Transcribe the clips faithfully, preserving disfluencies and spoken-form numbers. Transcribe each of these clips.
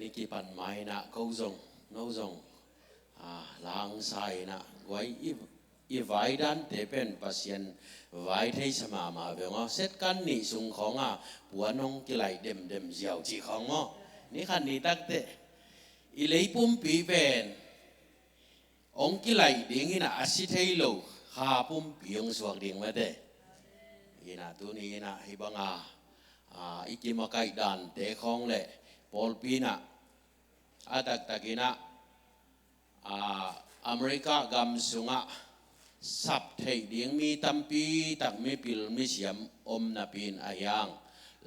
kipan ma inah ko zong, no zong, a, langsa inah guai i, i vai dante pen Pasian vai theisa mahmah ve maw. Setkan nih sung khawng a puan hong kilaih demdem ziau cih khawng maw. Ni khat ni takte i lei pumpi pen hong kilaih ding inah a si thei lo kha pumpi hong suak ding mate. Inah tuni inah hih banga, a, i kimakaih dante khawng le pawlpi inah a taktak inah, a, America gam sungah sap theih ding mi tampi tak mipil misiam om napi in a hiang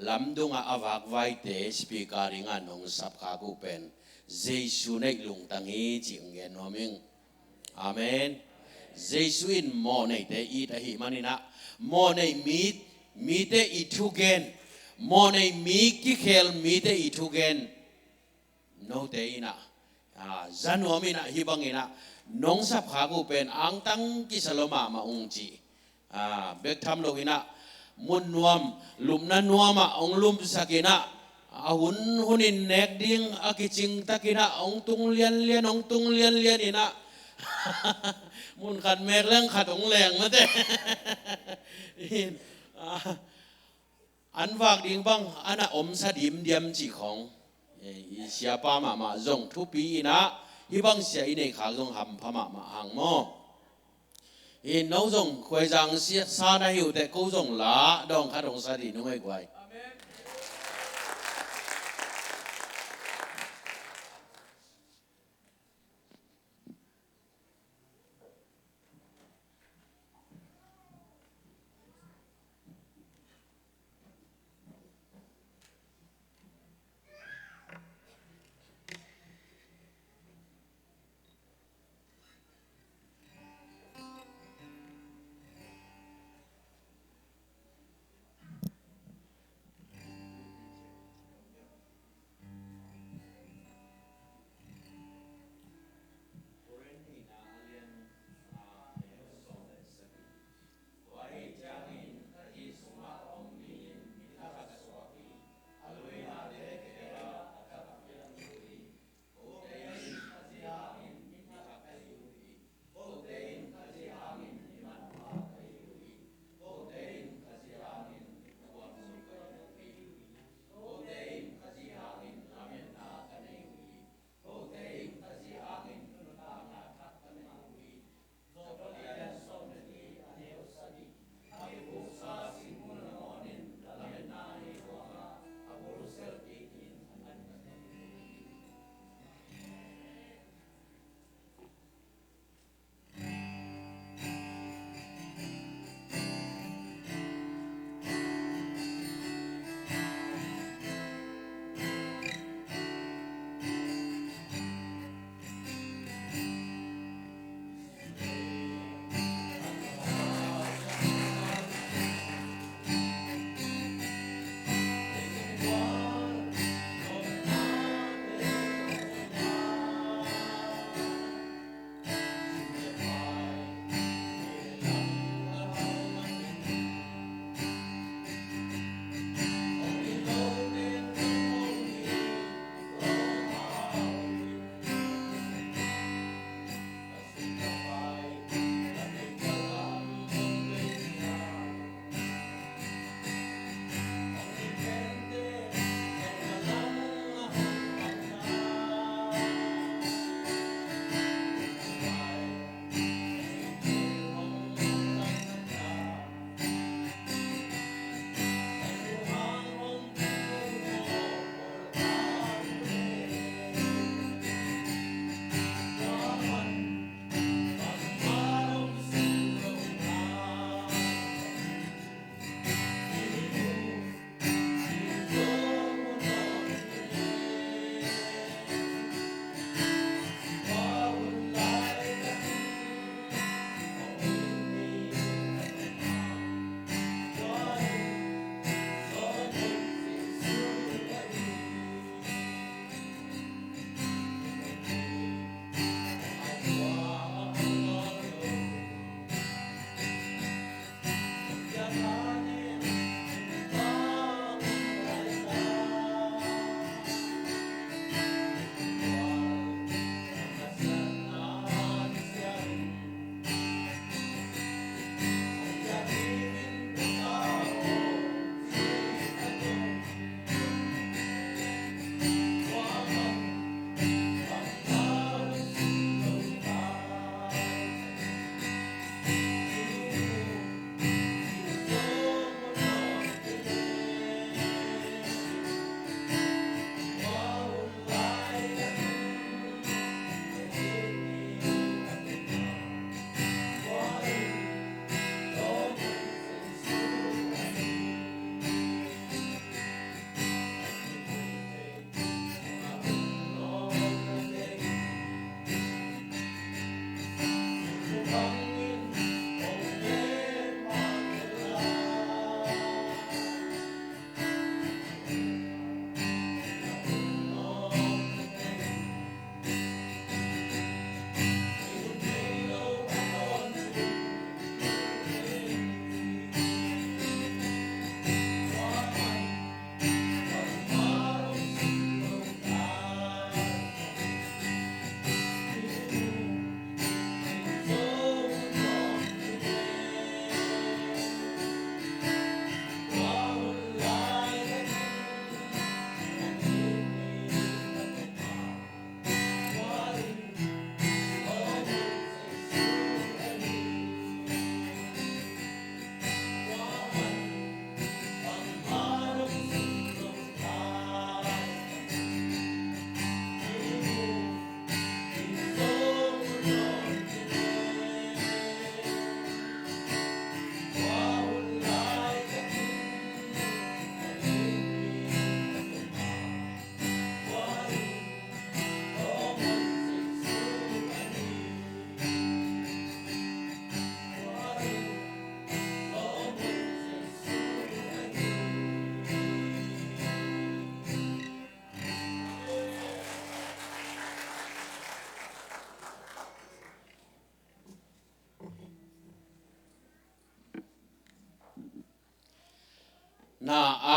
lamdungah a vakvaite speaker dingah nong sapkhak uh pen Jesu neih lungtang hi cih hong gen nuam ing. Amen. Jesu in mawhneite it ahih maninah mawhnei mi, mite i thugen, mawhnei mi kikhel mite i thugen note inah, a, za nuam inah hih bang inah nong sapkhak uh pen angtang kisa lo mahmah ung cih, a, bek tham lo inah mun nuam, lupna nuamah hong lumsak inah a hun hunin nek ding a kicing tak inah hong tung lianlian, hong tung lianlian inah mun khat mek leng khat hong leng mate. In, a, an vak ding bang a na omsa dimdiam cih khawng, eh, i siapa mahmah zong thupi inah hih bang sia i neih khak zong hampha mahmah hang maw. In no zong Khuaizang sia sa na hi uh teh ko zong la dawng khat hong sa dih nung ei guai.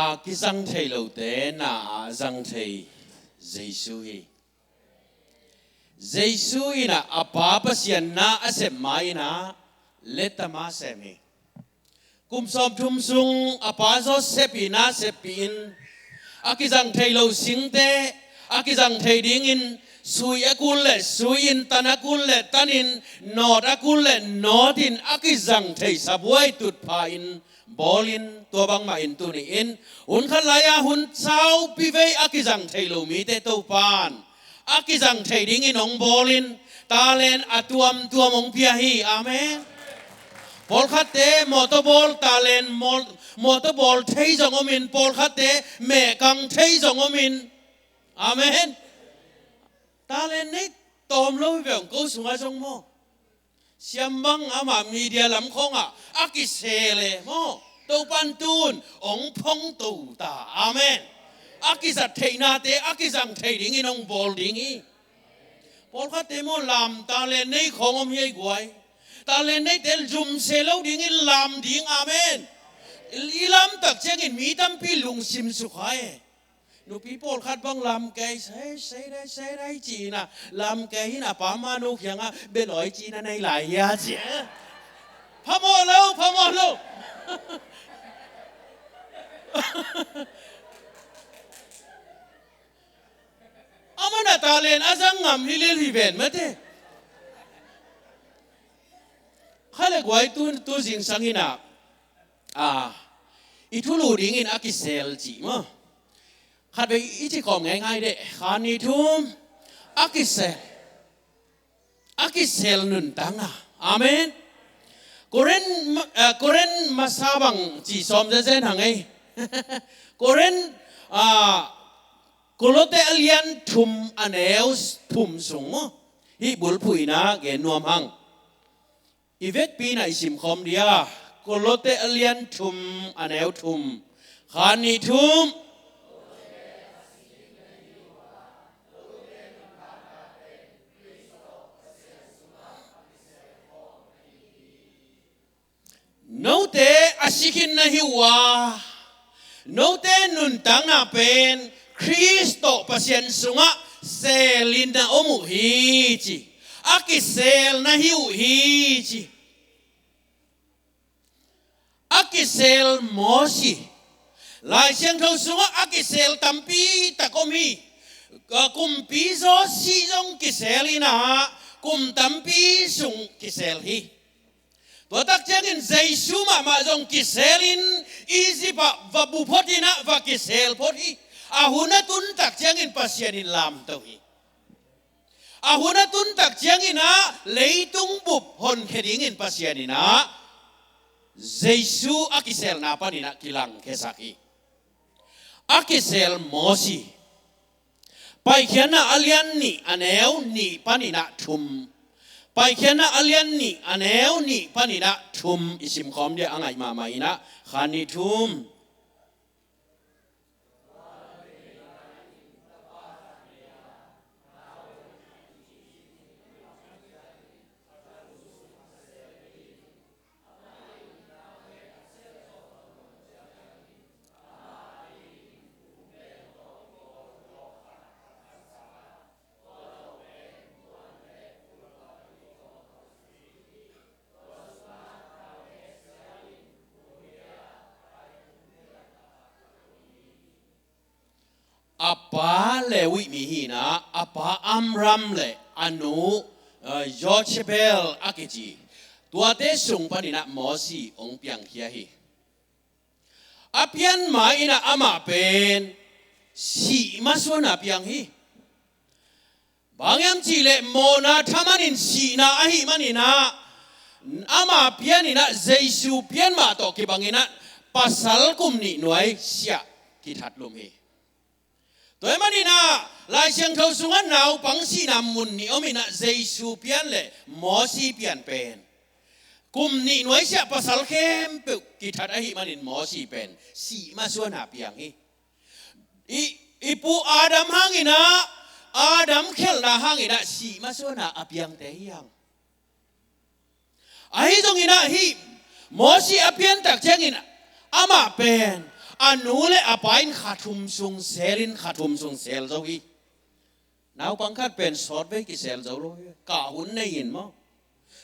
A kizang thei lote na a zang thei Jesu hi. Jesu in ah a Pa Pasian na a sep ma in ah lettama sem hi. Kum sawmthum sung a pa Joseph in na seppih in a kizang thei lo singte a kizang thei dingin sui a kun le sui in, tan a kun le tan in, nawt a kun le nawt in a kizang thei sabuai tutpha in bawlin, tua bangmah in tuni in hun khat lai-a hun saupi vei a kizang thei lo mite Topan a kizang thei dingin hong bawlin, talent a tuamtuam hong pia hi. Amen. Pawlkhatte mawtaw bawl talent, maw-, mawtaw bawl thei zong om in, pawlkhatte mehkang thei zong om in. Amen. Talent nei tawm lo hi ve, hong ko sungah zong maw. Siam bang amah media lam khawngah a kisel e maw. Topan tun hong phongto ta. Amen. A kizat theihnate a kizang thei dingin hong bawl ding hi. Pawlkhatte maw lam talent nei khawng om hi ei guai. Talent neite zum se lo dingin lam ding. Amen. I lam tak ciangin mi tampi lungsim sukha e. Nupi pawlkhat bang lam kei, sei, sei dai, sei dai ci-in ah, lam kei hi in a pa manu kiangah, bia lawi ci-in a nei lai hia ci. Phamawh lo, phamawh lo. Aman a talent a zang ngam hi lel hi ven mate. Kha le guai tu, tu zingsang in ah, a, i thulu dingin a kisel cih maw. Khatvei i ci khawm ngeingai deh. Khan ni thum a kisel. A kisel nuntakna. Amen. Korin, eh, Korin masa bang ci sawm zenzen hang ei. Korin, ah, Kolote a lian thum a neu thum sung maw. Hih bulphuh in ah gen nuam hang. I vekpi in ah i simkhawm dia. Kolote a lian thum a neu thum. Khan ni thum. Note a si khin na hi uh a, note nuntakna pen Khrist tawh Pasian sungah selin na om uh hi ci. A kisel na hi uh hi ci. A kisel Mosi. Lai Siangtho sungah a kisel tampi tak om hi. Kumpi Josi zong kisel in ah, kum tampi sung kisel hi. Tua tak ciangin Jesu mahmah zong kiselin Egypt ah va bu phot in ah va kisel phot hi. A hun a tun tak ciangin Pasian in lamto hi. A hun a tun tak ciangin ah leitung bup honkhia dingin Pasian in ah Jesu a kiselna panin ah kilangkhiasak hi. A kisel Mosi. Paikhiatna a lian nih a neu nih panin ah thum. Paikhiatna a lian nih a neu nih panin ah thum i simkhawm dia a ngaih mahmah in ah khan ni thum. A pa Levi mi hi in ah, a pa Amram le a nu, eh, Jochebed a kici. Tuate sung panin ah Mosi hong piangkhia hi. A pian ma in ah amah pen sih masuana piang hi. Bang hiam cih leh mawhna thaman in sihna ahih manin ah, ama pian in ah Jesu pian mah tawh kibang in ah pasal kum nih nuai siah kithat lum hi. Tua ahih manin ah Lai Siangtho sungah naupang sihna mun nih om in ah, Jesu pian le Mosi pian pen kum nih nuai siah pasal khempeuh kithat ahih manin Mosi pen sih masuana piang hi. I, i pu Adam hang in ah, Adam khelhna hang in ah sih masuana a piangte hi hang. Ahi zongin ah hih Mosi a piantak ciangin amah pen A nu le a pa in kha thum sung sel in kha thum sung sel zo hi. Naupang khat pen sawtvei kisel zo lo hi. Kah hun nei in maw,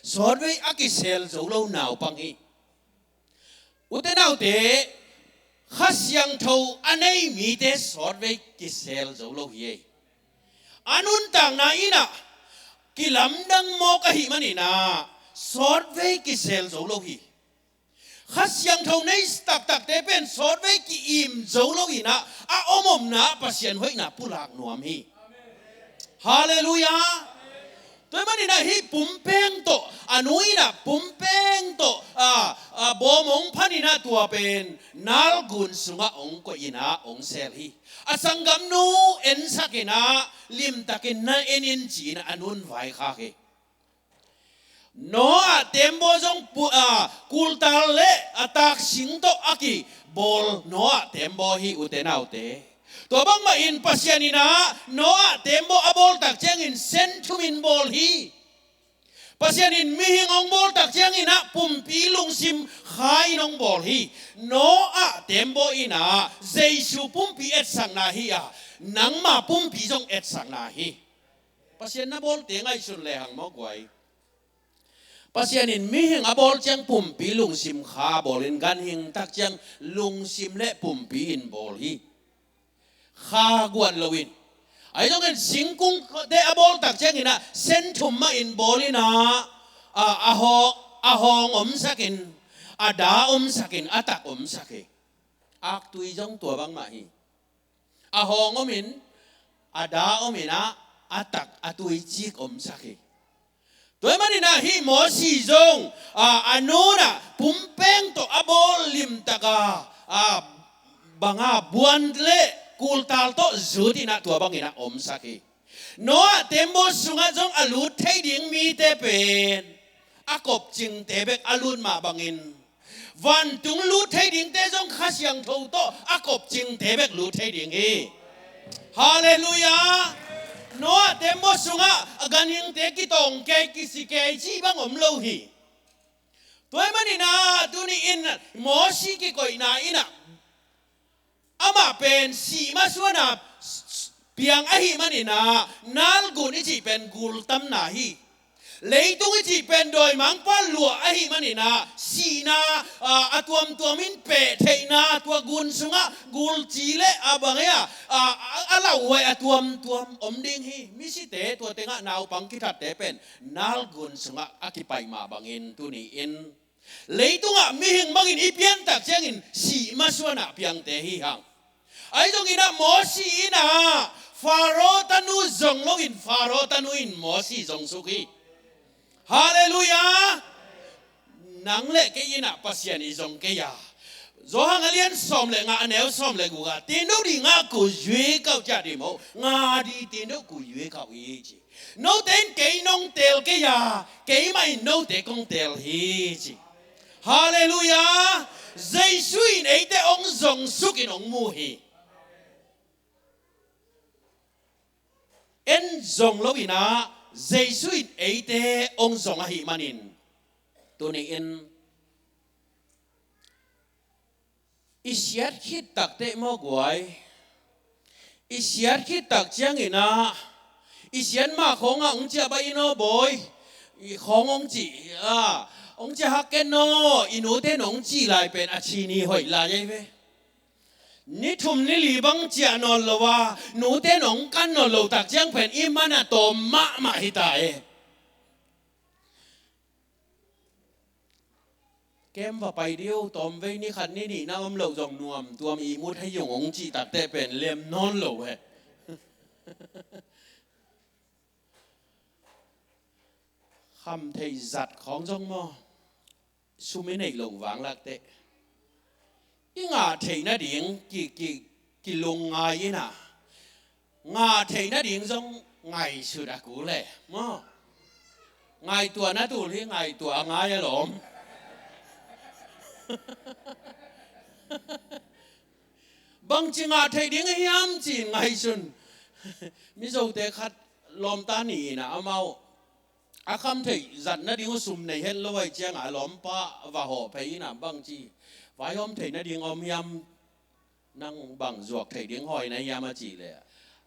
sawtvei a kisel zo lo naupang hi. Ute naute, Kha Siangtho a nei mite sawtvei kisel zo lo hi ei. A nuntakna in ah kilamdang mawk ahih manin ah sawtvei kisel zo lo hi. Kha Siangtho nei taktakte pen sawtvei ki-im zo lo in ah a om omna ah Pasian hoihna pulak nuam hi. Halleluiah. Tua ahih manin ah hih pumpeng tawh, a nu in ah pumpeng tawh, a, a bawm hong phan in ah tua pen nalgun sungah hong koih in ah hong sel hi. A sanggamnu ensak in ah limtakin na en in ci-in a nun vaikhak hi. Noah tembaw zong pu-, a, kultal le a taksing tawh a kibawl Noah tembaw hi, ute naute. Tua bangmah in Pasian in ah Noah tembaw a bawl tak ciangin sen thum in bawl hi. Pasian in mihing hong bawl tak ciangin ah pumpi lungsim kha in hong bawl hi. Noah tembaw in ah Jesu pumpi etsakna hi a, nangma pumpi zong etsakna hi. Pasian na bawlte ngaihsun lehang maw guai. Pasian in mihing a bawl ciang pumpi lungsim kha bawl in, ganhing tak ciang lungsim le pumpi in bawl hi. Kha guan lo in. Ahi zongin singkungte a bawl tak ciangin ah sen thum mah in bawl in ah, a, a hawng, a hawng omsak in, a da omsak in, a tak omsak hi. Aktui zong tua bangmah hi. A hawng om in, a da om in ah, a tak, a tui cik omsak hi. Tua ahih manin ah hih Mosi zong, a, a nun ah pumpeng tawh a bawl limtak a, a, bang a buan le kultal tawh zut in ah tua bangin ah omsak hi. Noah tembaw sungah zong a lut thei ding mite pen a kopcingte bek a lut mah bangin, vantung lut thei dingte zong Kha Siangtho tawh a kopcingte bek lut thei ding hi. Halleluiah. Noah tembaw sungah a ganhingte kitawng kei, kisi kei cih bang om lo hi. Tua ahih manin ah tuni in Mosi kikoihna in ah amah pen sih masuan a piang ahih manin ah nalgun i cih pen gultamna hi. Leitung i cih pen dawimangpa luah ahih manin ah sihna, a, a tuamtuam in peh theihna, tua gun sungah gulci le a bang e a, a, a, a lauhuai a tuamtuam om ding hi. Misite tua tengah naupang kithatte pen nalgun sungah a kipaih mah bangin tuni in leitungah mihing bangin i piantak ciangin sih masuan a piangte hi hang. Ahi zongin ah Mosi in ah Faro tanu zong loin Faro tanu in Mosi zong suk hi. Halleluiah. Nang le kei in ah Pasian i zong kei a, Johan a lian sawm le nga a neu sawm le guk ah, တင်းတို့သည် ငါ့ကို ရွေးကောက်ကြသည်မဟုတ်၊ ငါသည် တင်းတို့ကို ရွေးကောက်၏။ Note in kei nong teel kei a, keimah in note kong teel hi ci. Halleluiah. Jesu in eite hong zong suk in hong mu hi. En zong lo in ah Jesu in eite hong zong ahih manin tuni in i siat khit takteh maw guai, i siat khit tak ciangin ah i siat mah khawngah hong ciah baih in aw bawi, i khawng hong cih, ah, hong ciah hak ken aw, i nute nong cih lai pen a cin hi hoih lai ei ve. Ni thum ni li bang ciah nawn lo a, nute nong kan nawn lo tak ciang pen i man a tawm mahmah hi ta e. Kem va pai diu, tawmvei ni khat ni nih na om loh zong nuam tuam ihmut hei zong hong cih takteh pen lem nawn lo he. Khamtheih zat khawng zong maw, sum i neih loh vang lakteh i ngah theih nading ki, ki, kilungngai in ah, ngah theih nading zong ngaihsut a kul e maw. Ngaihtuah na tul hi, ngaihtuah a ngai a lawm. Bangci ngah theih ding hiam ci ngaihsun. Mizote khat lawmta ni in ah amau a khamtheih zat nading uh sum nei het lo ahih ciangah a lawmpa va hawh phei in ah bangci vaihawm theih nading om hiam Nang bang zuak thei ding hawi na hiam a cih leh,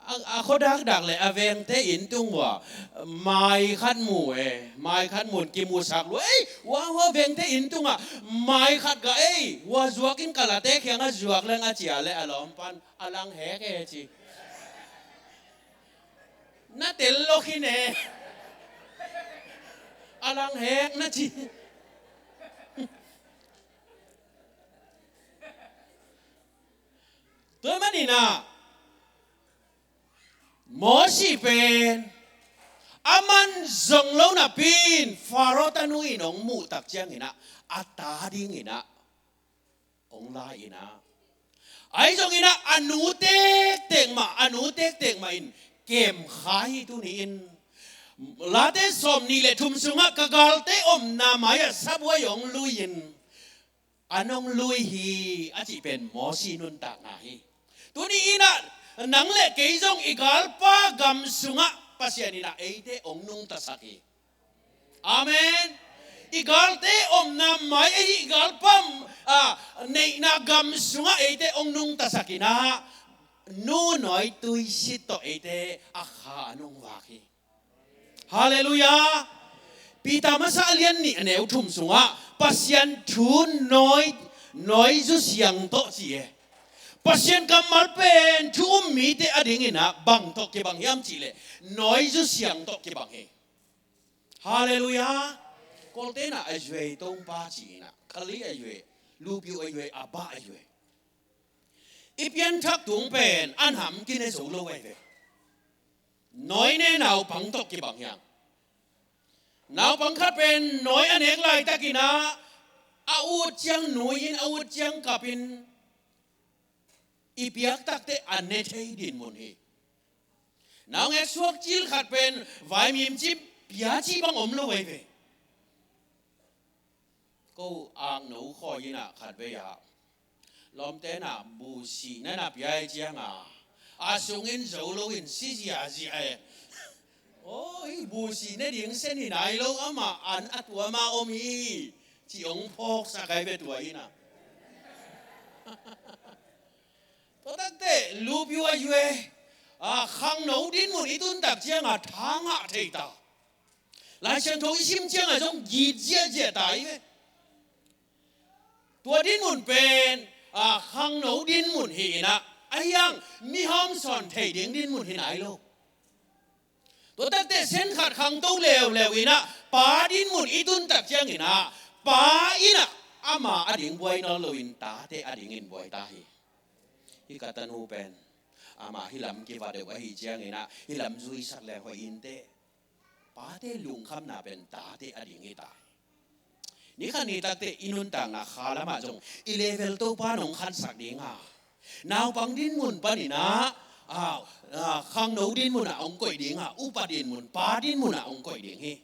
a, a khuadakdak le a vengte inn tung uh a, mai khat mu e, mai khat mun kimusak lua, ei, hua, hua vengte inn tungah mai khat gah, ei, hua zuak in ka late kiangah zuak leng a ci a leh a lawm pan a lang hek e ci. Na tel lo khin e. A lang hek na ci. Tua manin ah Mosi pen a man zong lo napi in Faro tanu in hong muh tak ciangin ah a ta dingin ah hong la in ah, ahi zongin ah a nu tektek mah, a nu tektek mah in kem kha hi. Tuni in Late sawmnih le thum sungah ka galte omna mai-ah sabuai hong lui in, an hong lui hi a cih pen Mosi nuntakna hi. Tuni in ah nang le kei zong i galpa gam sungah Pasian in ah eite hong nungtasak hi. Amen. I galte omna mai ahi, i galpa, ah, neihna gam sungah eite hong nungtasak in ah, nu nawitui sit tawh eite a kha a nungvak hi. Halleluiah. Peter masa a lian nih a neu thum sungah Pasian thu nawi, nawizu siang tawh ci e. Pasian kammal pen thu um mite a dingin ah bang tawh kibang hiam cih leh nawizu siang tawh kibang hi. Halleluiah. Kawlte in ah a zuei Topa ci in ah, Kali a zuei, Lupiu a zuei, Abba a zuei. I pianthak tung pen a nam kine zo lo ahi ve. Nawi ne naupang tawh kibang hi hang. Naupang khat pen nawi a nek laitakin ah a ut ciang nui in, a ut ciang kap in, i piak takteh a ne thei dinmun hi. Naungek suak cil khat pen vaimim cip pia cih bang om lo ahi ve. Ko akno khawi in ah khatvei ah lawmte in ah bu sih na na pia hi ciang a, a sungin zo lo in si ziahziah e. Aw, hih bu sih ne ding sen hi nai lo, amah an a tua mah om hi, ci hong phawksak ahi ve tua in ah. Tua takteh Lupiu a zuei, a, khangno dinmun i tun tak ciang a tha ngah thei ta. Lai Siangtho i sim ciang a zong git ziahziah ta hi ve. Tua dinmun pen, a, khangno dinmun hi in ah, ahi hang mihawm sawn thei ding dinmun hi nai lo. Tua takteh sen khat khangto leuleu in ah, pa dinmun i tun tak ciangin ah, pa in ah ama a ding buai nawn lo in tate a dingin buai ta hi. Hih ka tanu pen amah hih lam kiva deuh ahi ciangin ah, hih lam zuisak leng hoih inteh. Pate lungkhamna pen tate a ding hi ta hi. Ni khat ni takteh i nuntakna kha lamah zong i level Topa in hong khansak ding a, naupang dinmun panin ah, a, a, khangno dinmun ah hong koih ding a, upa dinmun, pa dinmun ah hong koih ding hi.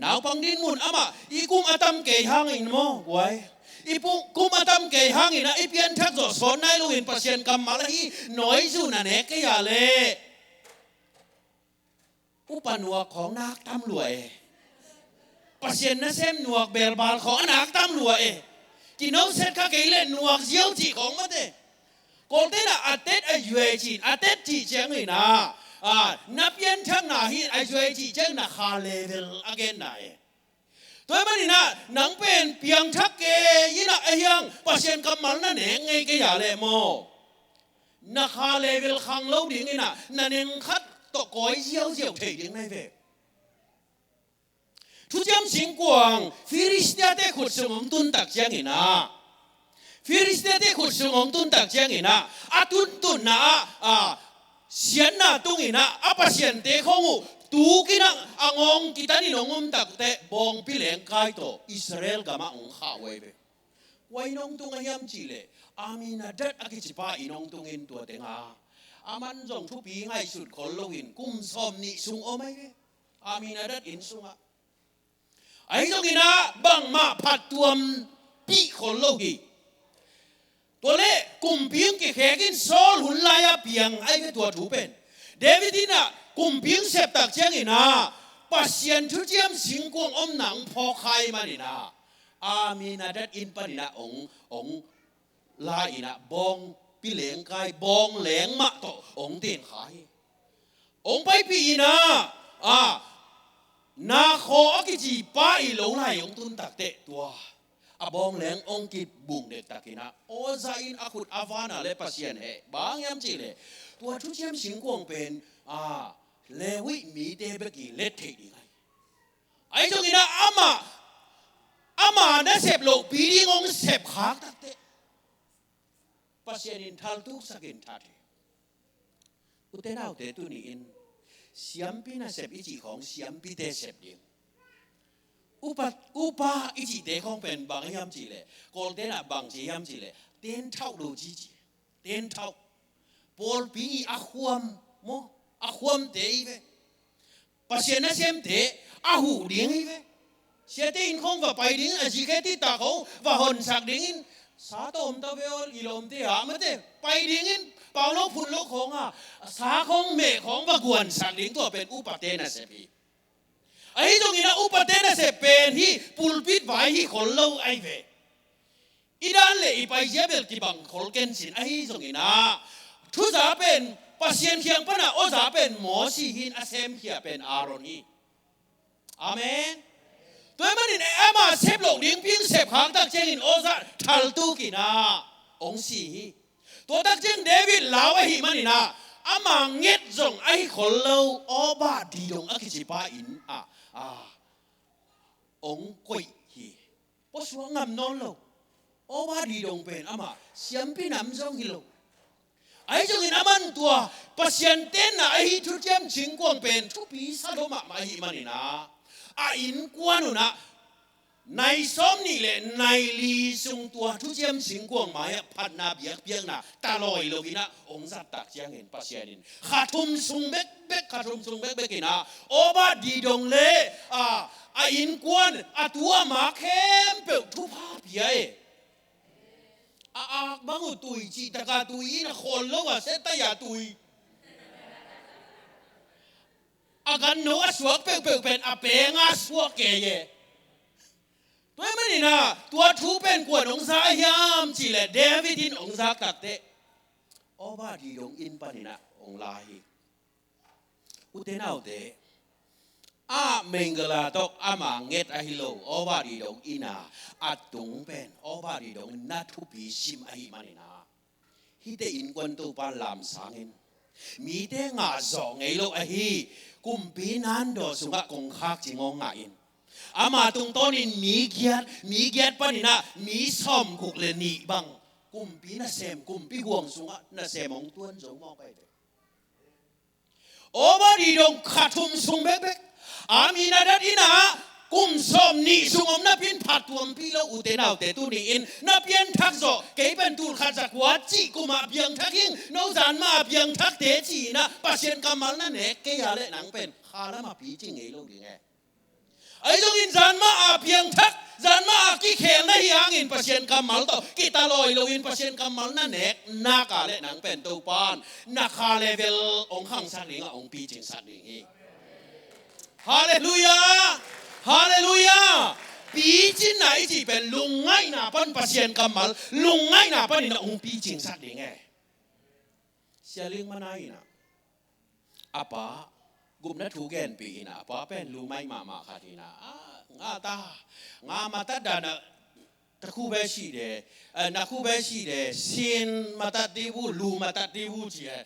Naupang dinmun amah i kum a tam kei hangin maw, guai, i pu-, kum a tam kei hangin ah i pianthak zawh sawn nai lo in Pasian kammal ahi nawizu na nek kei a leh upa nuak khawng nak tam lua e. Pasian nasem nuak belbal khawng a nak tam lua e. Kinoset kha kei leh nuak ziau cih khawng mate. Kawlte in ah a tet a zuei ci in, a tet cih ciangin ah, a, na pianthakna hi a zuei cih ciangin ah kha level a genna e. Tua ahih manin ah nang pen piangthak kei in ah ahi hang Pasian kammal na nek ngei kei a leh maw, na kha level khang lo dingin ah na neng khat tawh kawi ziauziau thei ding na hi ve. Thuciam singkuang Filistiate khut sung hong tun tak ciangin ah, Filistiate khut sung hong tun tak ciangin ah, a tuntunna ah, a, siatna tungin ah a pasiante khawng uh tukin ah a ngawng kitanin hong um takteh bawngpi lengkai tawh Israel gamah hong khah uh ahi ve. Kua in hong tung a hiam cih leh Aminadab a kicipa in hong tung in tua teng a, a man zong thupi ngaihsut khol lo in kum sawmnih sung om ahi ve. Aminadab inn sungah. Ahi zongin ah bangmah phattuampih khol lo hi. Tua leh kumpi hong kikhek in Saul hun lai-a piang ahi ve tua thu pen. David in ah kumpi hong sep tak ciangin ah Pasian thuciam singkuang omna hong phawk kha ahih manin ah Aminadab inn panin ah hong, hong la in ah bawng pilengkai bawngleng mah tawh hong ten kha hi. Hong paipih in ah, a, Nakhaw a kici pa i lo lai hong tun takteh tua a bawngleng hong kibung dektak in ah, aw za in a khut a van ah le Pasian heh. Bang hiam cih leh tua thuciam singkuang pen, a, Levi mite bek i let theih ding ahi. Ahi zongin ah amah, amah nasep lohpi ding hong sep khak takteh Pasian in thaltuksak in that hi. Ute naute, tuni in siampi nasep i cih khawng siampite sep ding. Upa, upa i cihte khawng pen bang hiam cih leh, Kawlte in ah bang ci hiam cih leh, ten thauh lo ci ci. Ten thauh. Pawlpi i a khuam maw, a khuamte i ve. Pasian nasemte a huh ding hi ve. Siate inn khawng va pai dingin, a zikhe titak khawng va honsak dingin, sa tawm ta ve aw i lawmte, a mate, pai dingin, pau lo phun lo khawng a, sa khawng meh khawng va guansak ding, tua pen upate nasep hi. Ahi zongin ah upate nasep pen hih pulpit vai hi khol lo ahi ve. I dan le i paizia bel kibang khol ken cin, ahi zongin ah thuza pen Pasian kiang pan ah awza pen Mosi hi in, a semkhia pen Aaron hi. Amen. Tua ahih manin ama sep loh ding pi hong sep khak tak ciangin awza thaltuk in ah hong si hi. Tua tak ciang David lau ahih manin ah ama nget zong ahi khol lo, Obed-Edom a kici pa inn ah, a, hong koih hi. Puasuak ngam nawn lo. Obed-Edom pen amah siampi nam zong hi lo. Ahi zongin aman tua Pasian tenna ahi thuciam singkuang pen thupi sa lo mahmah ahih manin ah, a innkuan un ah nai sawmnih le nai li sung tua thuciam singkuang mai-ah phatna biakpiakna talawi lo in ah hong zat tak ciangin Pasian in kha thum sung bekbek, kha thum sung bekbek in ah Obed-Edom le, a, a innkuan, a tu a mak khempeuh thupha pia e. A ak bang uh tui cih tak a tui in, a khawl lo a se tai a tui. A ganno a suak peuhpeuh pen a peng a suak kei e. Tua ahih manin ah tua thu pen kuan hong za hiam cih leh David in hong zak takteh Obed-Edom inn panin ah hong la hi. Ute naute, a, Mangala tawh ama nget ahi lo, Obed-Edom inn ah a tung pen Obed-Edom in na thupi sim ahih manin ah, hihte innkuan Topa lamsang in, mite ngah zawh ngei lo ahi kumpi nandaw sungah kongkhak cing aw ngah in, ama tungtawnin mi giat, mi giat panin ah mi sawmguk le nih bang kumpi nasem, kumpi huang sungah nasem hong tuan zo mawk ahi ve. Obed-Edom kha thum sung bekbek, Aminadab inn ah kum sawmnih sung om napi in phat tuampi lo. Ute naute, tuni in na pianthak zawh, kei pen tul khat za kua cih kum ah piangthak hing, no zan mah a piangthakte ci-in ah Pasian kammal na nek kei a leh nang pen kha lam ah picing ngei lo ding e. Ahi zongin zan mah a piangthak, zan mah a kikhel na hih hangin Pasian kammal tawh kitalawi loin Pasian kammal na nek nak a leh nang pen Topa in na kha level hong khangsak ding a, hong picingsak ding hi. Halleluiah! Halleluiah! Picinna i cih pen lungngaihna pan Pasian kammal, lungngaihna panin a hong picingsak ding e. Sia Ling Manai in ah a pa gupna thu genpih in ah, a pa pen lu mai mahmah khat in ah, a, nga ta, nga matat dan ah, ta khu be si de, eh, na khu be si de, sin matat di bu, lu matat di bu ci e.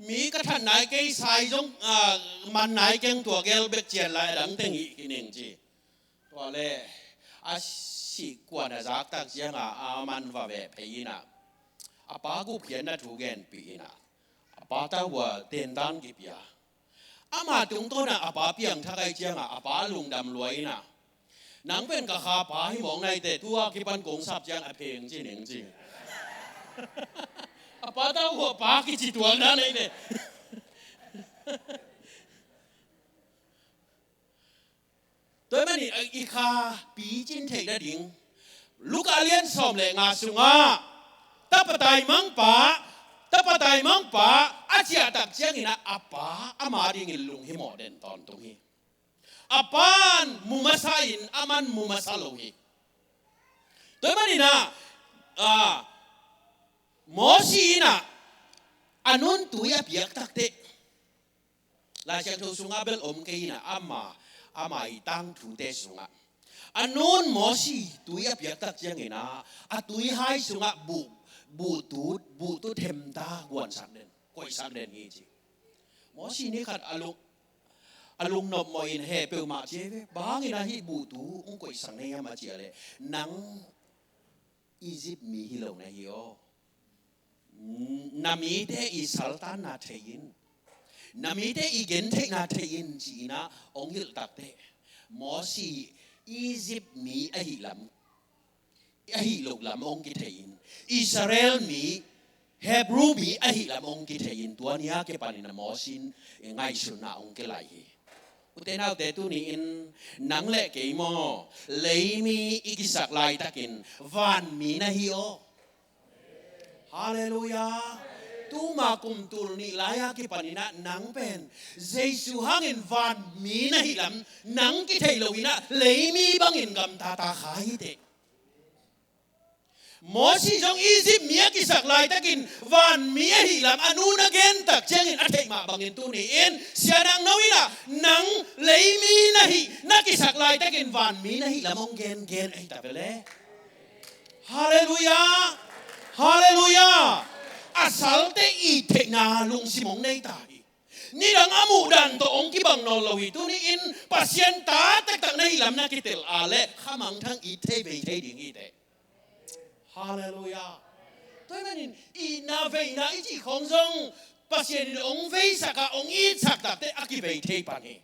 Mi ka that nai kei, sai zong, ah, man nai keng, tua gel bek cian lai, a dang teng hih kining ci. Tua leh a sih kuan a zak tak ciangah a man va veh phei in ah, a pa gupkhiatna thu genpih in ah, a pa tau a tentan kipia. Ama tungtawn ah a pa piangthak ahih ciangah a pa lungdam lua in ah, nang pen ka kha pa hi mawk na hi teh, tu a kipan kong sap ciang a pheng ci ning ci. A pa tau a pa kici tuang na hi teh. Tua ahih manin i kha picin theih nading, Luka lian sawm le nga sungah tapa taimangpa, tapa taimangpa a ciah tak ciangin ah a pa ama dingin lunghimawh den tawntung hi. A pa in mu masa in, aman mu masa lo hi. Tua ahih manin ah, ah, Mosi in ah a nun tui a piak takteh, Lai Siangtho sungah bel om kei in ah, ama, ama i tangthute sungah a nun Mosi tui a piak tak ciangin ah, a tui hai sungah buh, buhtut, buhtut hemta guansak den, koihsak den hi ci. Mosi ni khat a lung, a lungnop mawh in, heh peuhmah ci ve, bang hangin ah hih buhtu hong koihsak na hiam a cih leh, nang Egypt mi hi lo na hi aw. Na mite i saltanna thei in, na mite i gentheihna thei in ci-in ah hong hilh takteh, Mosi Egypt mi ahih lam, ahih loh lam hong kithei in, Israel mi, Hebru mi ahih lam hong kithei in, tua ni a kipanin ah Mosi in ngaihsutna hong kilai hi. Ute naute, tuni-in nang le kei maw, leimi i kisak laitakin vanmi na hi aw. Halleluiah. Tuma kum tul nih lai-a kipanin ah nang pen Jesu hangin vanmi na hih lam nang kithei lo in ah, leimi bangin gamtata kha hi teh. Mosi zong Egypt mi a kisak laitakin vanmi ahih lam a nu na gen tak ciangin a theih mah bangin, tuni-in Sia Nang No in ah nang leimi na hih, na kisak laitakin vanmi na hih lam hong gengen ahi ta ve le. Halleluiah. Halleluiah. A salte i theihna lungsim hong nei ta hi. Nidang a muhdan tawh hong kibang nawn lo hi. Tuni-in Pasian ta taktak na hih lam na kitel a leh khamangthang it thei, vei thei ding hi teh. Halleluiah. Tua ahih manin itna veina i cih khawng zong Pasian in hong veisak a, hong itsak takteh a kivei thei pan hi.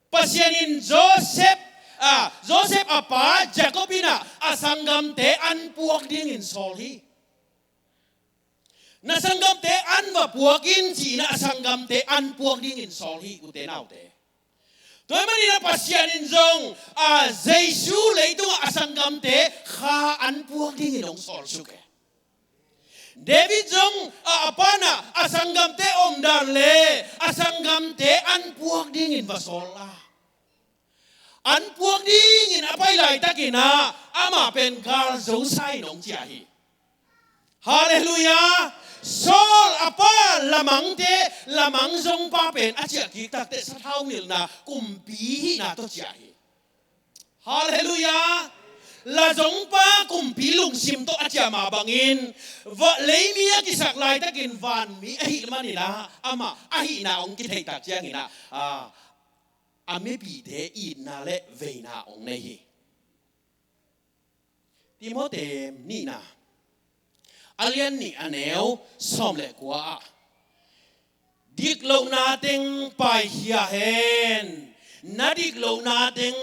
Pasian in Joseph, a, Joseph a pa Jacob in ah a sanggamte an puak dingin sawl hi. Na sanggamte an va puak in ci-in ah a sanggamte an puak dingin sawl hi, ute naute. Tua ahih manin ah Pasian in zong, a, Jesu leitungah a sanggamte kha an puak dingin hong sawlsuk hi. David zong a, a pa in ah a sanggamte omdan le a sanggamte an puak dingin va sawl a, an puak dingin a pai laitakin ah amah pen gal zosa in hong ciah hi. Halleluiah. Saul a pa lamangte, lamang zongpa pen a ciah kik takteh sathau nilhna kumpi hihna tawh ciah hi. Halleluiah. La zongpa kumpi lungsim tawh a ciah mah bangin, va, leimi a kisak laitakin vanmi ahih manin ah amah ahihna hong kithei tak ciangin ah, a, a mipite itna le veina hong nei hi. Timote nihna a lian nih a neu sawm le kua ah, diklohna teng paikhia hen. Na diklohna teng,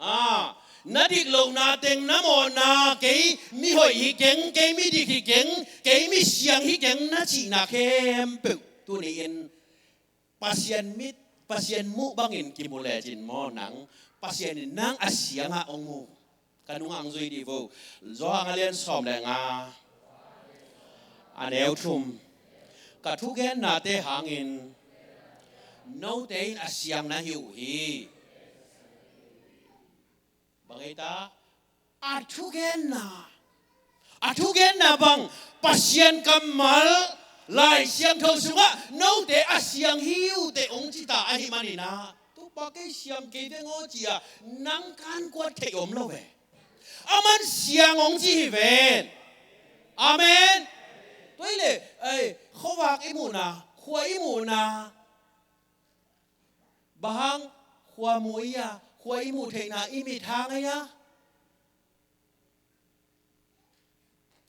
a, na diklohna teng, na mawhna, kei mihoih hi keng, kei midik hi keng, kei misiang hi keng na cihna khempeuh tuni-in Pasian mit, Pasian muh bangin kimu lecin maw, nang Pasian in nang a siangah hong mu. Ka nungah hong zui dih vo. Johan a lian sawm le nga, a neu thum. Ka thugennate hangin note in a siang na hi uh hi. Bang ei ta? A thugenna, a thugenna bang, Pasian kammal Lai Siangtho sungah note a siang hi uh teh hong ci ta ahih manin ah, tu pa kei siang kei veng aw ci-a nang kan kuat theih om lo ve. Aman siang hong ci hi ven. Amen. Tua hi leh, ei, khuavak i muhna, khua i muhna, bang hang, khua mu i a, khua i muh theihna i mit hang ei a.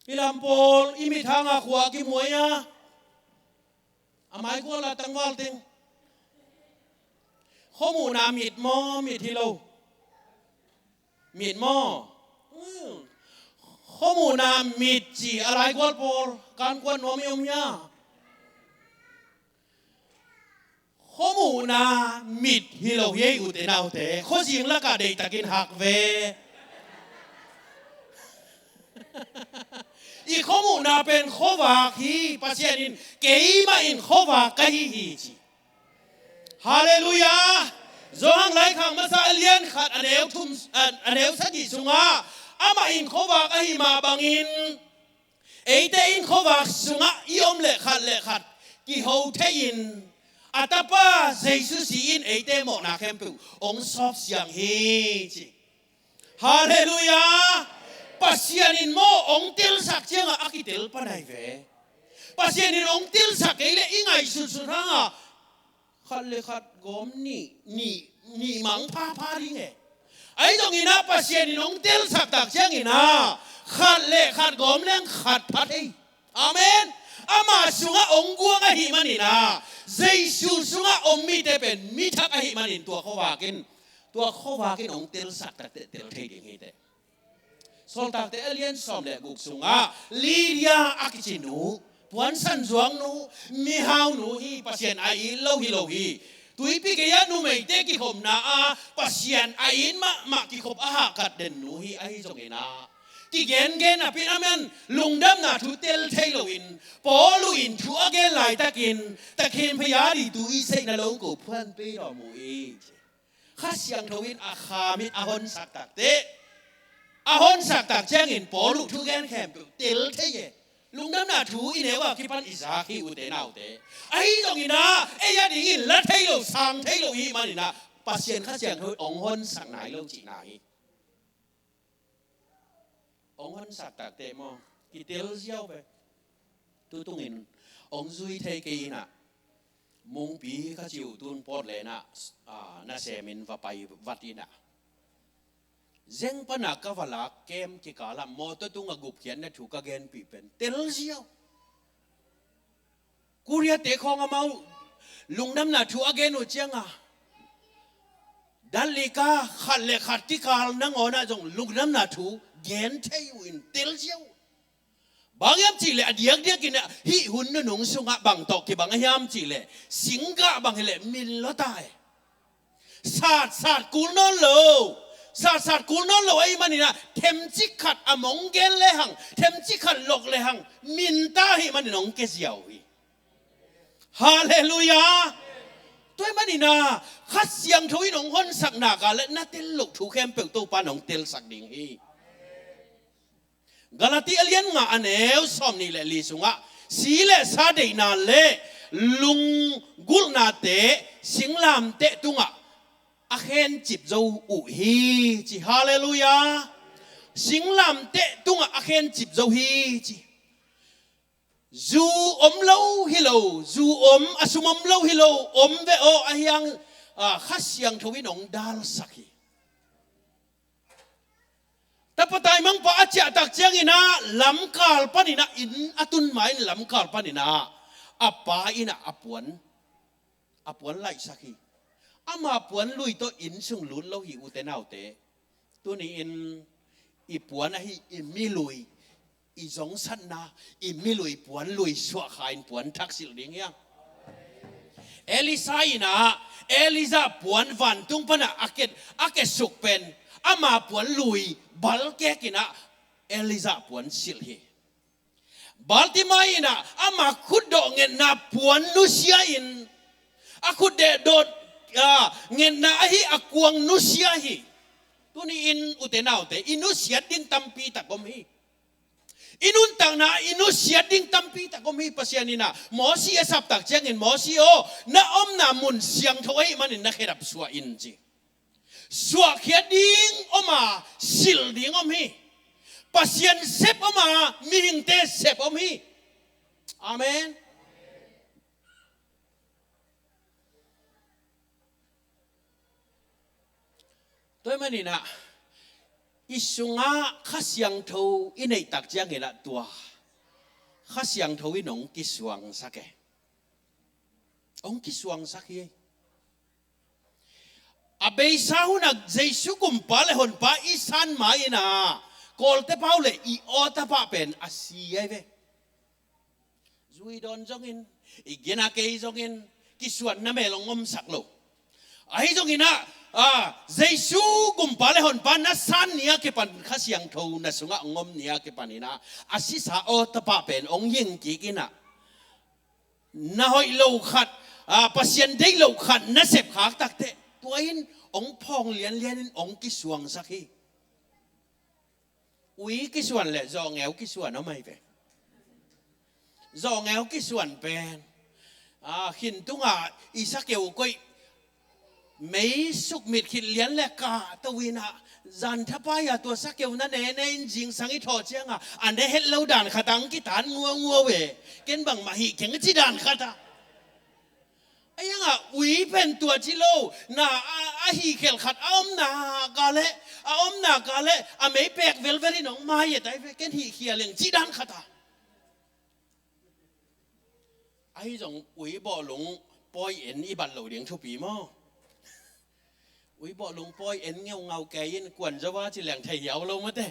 I lam pawl i mit hang a khua kimu ei a. A mai gual a tangval teng. Khua muhna mit maw, mit hi lo? Mit maw? Hmm. Khua muhna mit ci a lai gual pawl kan kuat nuam i om hia? Khua muhna mit hi lo hi ei, ute naute. Khuazing lakah deihtakin hak ve. I khua muhna pen khuavak hi. Pasian in keimah in khuavak ka hi hi ci. Halleluiah. Johan laikhak masa a lian khat a neu thum, a, a neu sagih sungah, Amah in khuavak ahi mah bangin eite in khuavak sungah i om leh khat le khat kiho thei-in a Tapa Jesu si in eite mawhna khempeuh hong sawpsiang hi ci. Halleluiah. Pasian in maw hong telsak ciangah a kitel panai ve. Pasian in hong telsak kei leh i ngaihsutsut hangah khat le khat gawm nih, nih, nih mang phapha ding e. Ahi zongin ah Pasian in hong telsak tak ciangin ah khat le khat gawm leng khat pha thei. Amen. Ama sungah hong guang ahih manin ah Jesu sungah om mite pen mi thak ahih manin tua khuavak in, tua khuavak in hong telsak tak teh tel thei ding hi teh. Sawltakte a lian sawm le guk sungah Lydia a kici nu, puansan zuang nu, mihau nu hi, Pasian a it lo hi lo hi. Tuipi gei-ah numeite kikhopna ah Pasian a it mahmah kikhop a hahkat den nu hi. Ahi zongin ah kigengen a pin a man lungdamna thu tel thei loin Paul in thu a gen laitakin takhin phayadi tu i seihna lo ko phuan pei lawm uh hi. Kha Siangtho in a kham in a honsak tak teh, a honsak tak ciangin Paul thugen khempeuh tel thei e. Lungdamna thu i neu a kipan i zak hi ute naute. Ahi zongin ah ei a dingin la thei lo sang thei lo i hih manin ah Pasian Kha Siangtho in hong honsak nai lo cihna hi. Hong honsak tak teh maw kitel ziau ve. Tutungin hong zui thei kei in ah Mungpi ka ci uh tun Portland ah, ah, nasemin va pai vat in ah zeng pana ka va lak kem kikal ah mawtaw tungah gupkhiatna thu ka genpih pen tel ziau. Korea te khawng amau lungdamna thu a gen uh ciangah dan lika khat le khat kikal nangawn ah zong lungdamna thu gen thei uh in tel ziau. Bang hiam cihleh a diakdiak in ah hih hun nunung sungah bang tawh kibang a hiam cihleh singgah bang hileh min lawta e. Satsat kul nawn lo. Satsat kul nawn lo ahih manin ah themcik khat a mong gen lehang, themcik khat lok lehang minta ahih manin hong kia ziau hi. Halleluiah. Tua ahih manin ah Kha Siangtho in hong honsak nak leh na tel loh thu khempeuh Topa in hong telsak ding hi. Galati a lian nga a neu sawm nih le li sungah si le sa deihna le lunggulhnate singlamteh tungah a khencip zo uh hi ci. Halleluiah. Singlamteh tungah a khencip zo hi ci. Zu om lo hi lo, zu om a sum om lo hi lo, om ve aw ahi hang, ah, Kha Siangtho in hong dalsak hi. Tapa taimangpa a ciahtak ciangin ah lamkal panin ah inn a tun ma in lamkal panin ah a pa in ah a puan, a puan laihsak hi. Ama puan lui tawh inn sung lut lo hi ute naute. Tuni-in i puan ahi i milui, i zongsatna, i milui puan lui suahkha in puan thak silh ding hiang. Elisha in ah Elijah puan vantung panah a ke, a kesuk pen ama puan lui balkek in ah Elijah puan silh hi. Bartimai in ah ama khutdawh ngetna puan nusia in a khutdawh, ah, ngetna ahi a kuang nusia hi. Tuni-in ute naute i nusiat ding tampi tak om hi. I nuntakna i nusiat ding tampi tak om hi. Pasian in ah Mosi a saptak ciangin Mosi aw na omna mun siangtho ahih manin na khedap suah in ci. Suahkhiat ding om a silh ding om hi. Pasian sep om a mihingte sep om hi. Amen. Tua ahih manin ah i sungah Kha Siangtho i neihtak ciangin ah tua Kha Siangtho in hong kisuangsak e. Hong kisuangsak hi. A beisa hunah Jesu gumpa le honpa i san ma-in ah kawlte pau le i awtapa pen a si ahi ve. Zui dawn zongin, i gina kei zongin kisuanna mel hong omsak lo. Ahi zongin ah, ah, Jesu gumpa le honpa na san ni a kipan Kha Siangtho na sungah hong om ni a kipan in ah a sisa awtapa pen hong hing kik in ah na hoih lo khat, ah, Pasian deih lo khat na sepkhak takteh tua in hong phawng lianlian in hong kisuangsak hi. Ui kisuan le zawhngeu kisuan om ahi ve. Zawhngeu kisuan pen, a, khin tungah i sakeu koih mei sukmit khit lian le kahto in ah, zan thapai-a tua sakeu na ne ne in zingsang i thawh ciangah a ne het lo dan khat ah hong kitan nguangua ve. Ken bangmah hih keng a ci dan khat ah. A iangah ui pen tua ci lo, na a, a hih khel khat a om nak a leh, a om nak a leh a mei pek velvel in hong mai et ahi ve, ken hih khia leng ci dan khat ah. Ahi zong ui bawhlung pawi en i bat lo ding thupi maw? Ui bawhlung pawi en ngeungau kei in kuan zo a ci leng thei hiau lo mate.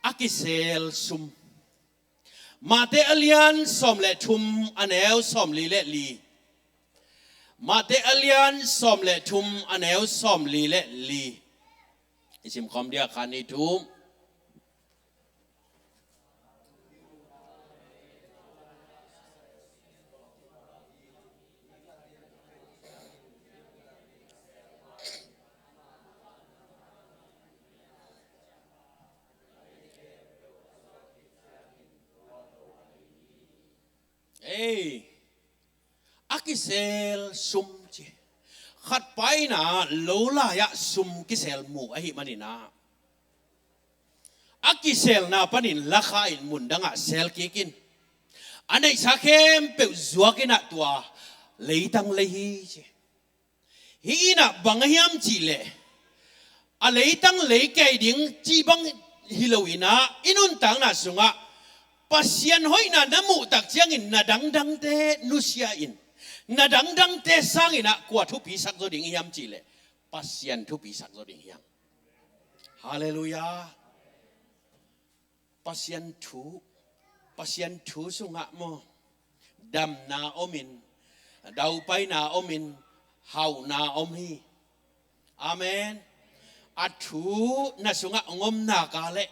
A kisel sum. Mate a lian sawm le thum a neu sawm li le li. Mate a lian sawm le thum a neu sawm li le li. I simkhawm dia khan i thum. Ei, a kisel sum ci. Khat pa in ah lo lai-ah sum kisel mu ahih manin ah, a kiselna panin lakha in mun dangah sel kik in. A neihsa khempeuh zuak in ah tua leitang lei hi ci. Hih in ah bang a hiam cih leh, a leitang lei kei ding cih bang hi lo in ah, i nuntakna sungah Pasian hoihna na muh tak ciangin na dangdangte nusia in, na dangdangte sang in ah kua thupi sak zaw ding hiam cih leh Pasian thupi sak zaw ding hiam? Halleluiah. Pasian thu, Pasian thu sungah maw, damna om in, daupaina om in, hauhna om hi. Amen. A thu na sungah hong om nak a leh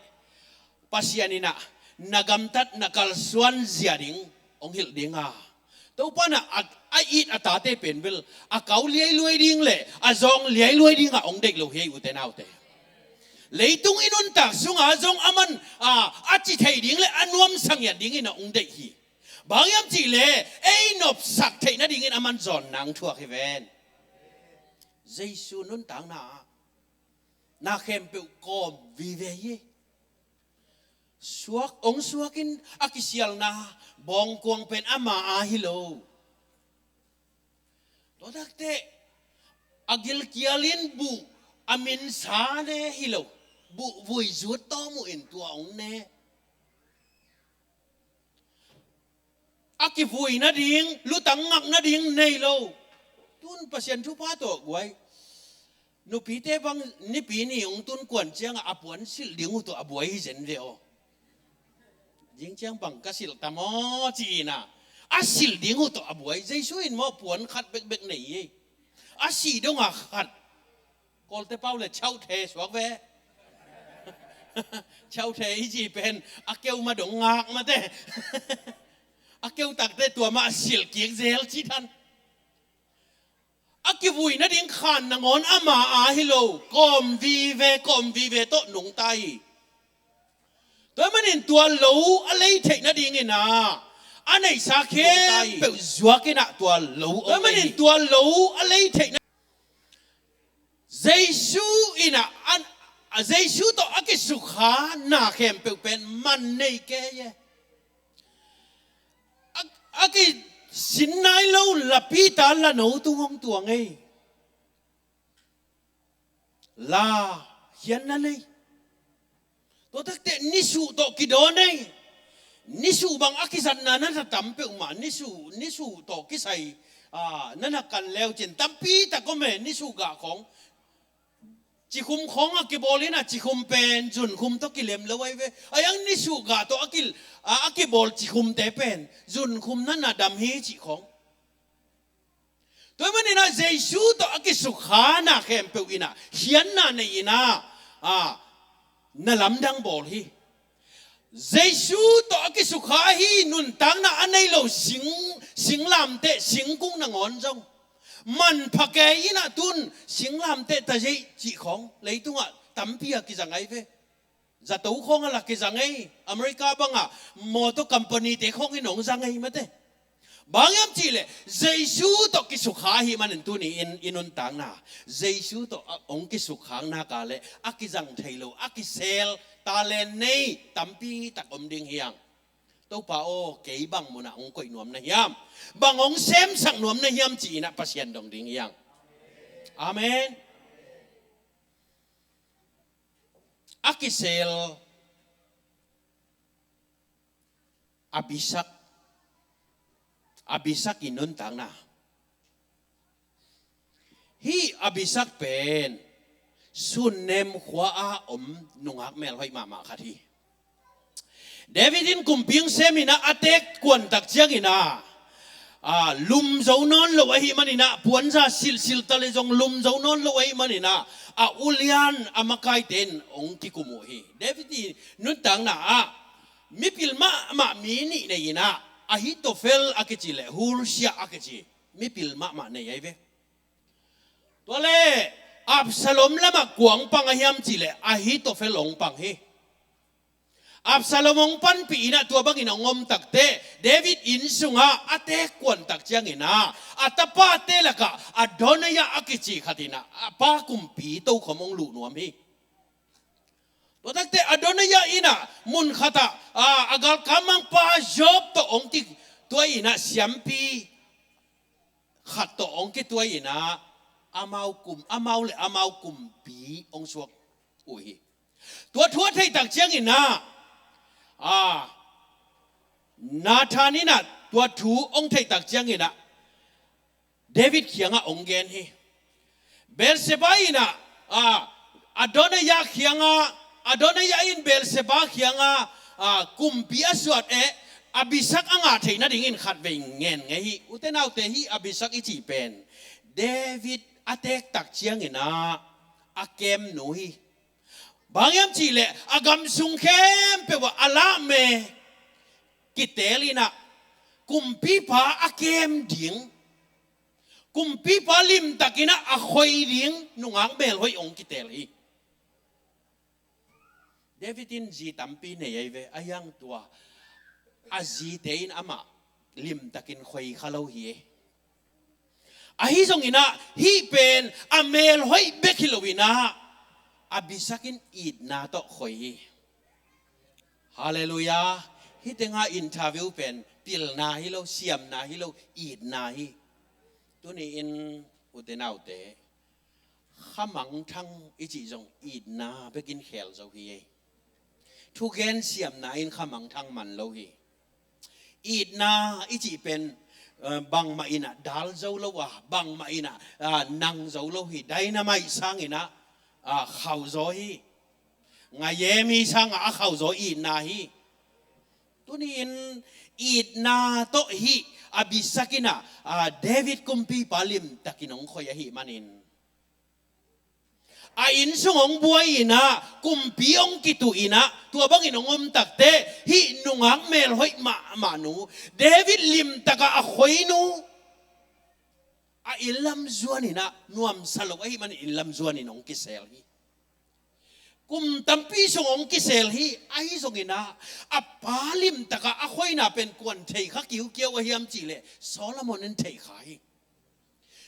Pasian in ah na gamtat na kalsuan zia ding hong hilh ding a. Topa in ah a, a it a tate pen bel a kau liailuai ding le a zawng liailuai dingah hong deih lo hi, ute naute. Leitung i nuntak sungah zong aman, a, a ci thei ding le a nuamsa ngiat dingin ah hong deih hi. Bang hiam cih leh ei nopsak theih nadingin aman zawn nang thuak hi ven. Jesu nuntakna ah na khempeuh kawm vive hi. Suak, hong suak in a kisialna bawngkuang pen ama a hi lo. Tua takteh a gilkial in buh a minsa ne hi lo. Buh vuizut tawm uh in tua hong ne. A kivui nading, lutang ngak nading nei lo. Tun Pasian thupha tawh guai. Nupite bang Nipi ni hong tun kuan ciangah a puan silh ding uh tawh a buai hi zen ve aw. Zing ciang bang ka silh tam aw ci-in ah, a silh ding uh tawh a buai. Jesu in maw puan khat bekbek nei hi. A sih dongah khat. Kawlte pau le chauhthe suak ve. Chauhthe i ci pen a keu ma dong ngak mate. A keu takte tua mah a silh kik zel ci dan. A kivui nading khan nangawn ama a hi lo, kawm vive, kawm vive tawh nungta hi. Tua manin tua lo a lei theih nadingin ah, a neihsa khempeuh zuak in ah tua lo, tua manin tua lo a lei theih na, Jesu in ah, a, a Jesu tawh a kisukha na khempeuh pen man nei kei e. A, a kisin nai lo la Peter la no tung hong tuang ei. La khian na nei. Tua takteh nisuh tawh kidawn ei. Nisuh bang a kizatna na na tam peuhmah, nisuh, nisuh tawh kisai, a, na na kan leu cin tampi tak om e, nisuh gah khawng. Cikhum khawng a kibawl in ah cikhum pen zunkhum tawh kilem lo ahi ve. A iang nisuh gah tawh a ki, a, a kibawl cikhumte pen zunkhum na na dam hi cih khawng. Tua manin ah Jesu tawh a kisukha na khempeuh in ah khianna nei in ah, a, na lamdang bawl hi. Jesu tawh a kisukha ahi nuntakna a nei lo sing, singlamteh, singkung nangawn zong Manpha kei in ah tun singlamteh tazeih cih khawng leitungah tampi a kizang ahi ve. Zato khawng a la kizang ei. America bangah motor company te khawng in hong zang ei mate. Bang hiam cihleh Jesu tawh kisukha ahih manin tuni in i nuntakna Jesu tawh a hong kisukha nak a leh a kizang thei lo, a kisel talent nei tampi tak om ding hi hang. Topa aw, kei bang munah hong koih nuam na hiam, bang hong semsak nuam na hiam ci-in ah Pasian dong ding hi hang. Amen. A kisel Abisak, Abisak i nuntakna. Hih Abisak pen Sunem khua-a om nungak melhoih mahmah khat hi. David in kumpi hong sem in ah a teek kuantak ciangin ah, a, lum zo nawn lo ahih manin ah, puanza silhsilh ta le zong lum zo nawn lo ahih manin ah, a ulian a makaite in hong kikum uh hi. David i nuntakna ah mipil mahmah mi nih nei in ah, Ahitofel a kici le Hursia a kici mipil mahmah nei ahi ve. Tua le Absalom lamah kua hong pang a hiam cihleh Ahitofel hong pang hi. Absalom hong panpih in ah tua bangin hong om takteh David inn sungah a teek kuantak ciangin ah, a tapate lakah Adonijah a kici khat in ah a pa kumpi tokhom hong luh nuam hi. Tua takteh Adonijah in ah mun khatah, a, a galkap mangpa Joab tawh hong kituai in ah siampi khat tawh hong kituai in ah amau kum, amau le amau kumpi hong suak uh hi. Tua thu a theihtak ciangin ah, a, Nathan in ah tua thu hong theihtak ciangin ah David kiangah hong gen hi. Bathsheba in ah, a, Adonijah kiangah, Adonijah in Bathsheba kiangah, a, kumpi a suat eh, Abisak a ngah theih nadingin khatvei ngen ngei hi. Ute naute, hih Abisak i cih pen David a teektak ciangin ah a kemnu hi. Bang hiam cihleh a gam sung khempeuh ah a lahme kiteel in ah kumpipa a kem ding, kumpipa limtak in ah a khoi ding nungak melhoih hong kiteel hi. David in zi tampi nei ahi ve, a hiang tua a zite in amah limtakin khoi kha lo hi. Ahi zongin ah hih pen a melhoih bek hi lo in ah Abisak in itna tawh khoi hi. Halleluiah. Hih tengah interview pen pilna hi lo, siamna hi lo, itna hi. Tuni in ute naute, khamangthang i cih zong itna bekin kheel zo hi. Thugen siamna in khamangthang man lo hi. Itna i cih pen, eh, bangmah in ah dal zo lo a, bangmah in ah, ah, nang zo lo hi. Dynamite sangin ah, ah, khau zaw hi. Ngayemi sangah a khau zaw itna hi. Tuni in itna tawh hih Abisak in ah, ah, David kumpipa limtakin hong khoi ahih manin a inn sung hong buai in ah, kumpi hong kituh in ah, tua bangin hong om takteh hih nungak melhoih mahmah nu, David limtakah a khoi nu, a inn lam zuan in ah nuamsa lo ahih manin inn lam zuan in hong kisel hi. Kum tampi sung hong kisel hi. Ahi zongin ah a pa limtakah a khoina pen kuan thei kha kiukiau a hiam cihleh Solomon in thei kha hi.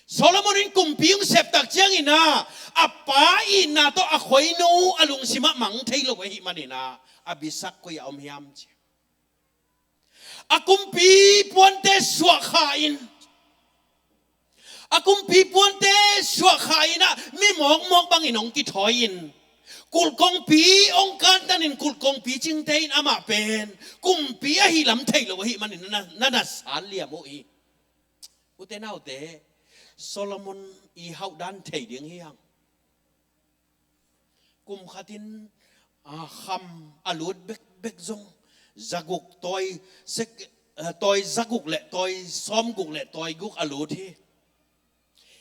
Solomon in kumpi hong septak ciangin ah a pa itna tawh a khoinu a lungsimah mang thei lo ahih manin ah Abisak koi-ah om hiam ci. A kumpi puante suah kha in, a kumpi puante suah kha in ah mi mawkmawk bangin hong kithawi in, kulhkongpi hong kantanin kulhkongpi cingte in amah pen kumpi ahi lam thei lo ahih manin na, na, na san liam uh hi. Ute naute, Solomon i hauhdan thei ding hi hang. Kum khatin, a, kham a lut bekbek zong, zaguk tawi, sek, a, tawi zaguk le tawi sawmguk le tawi guk a lut hi.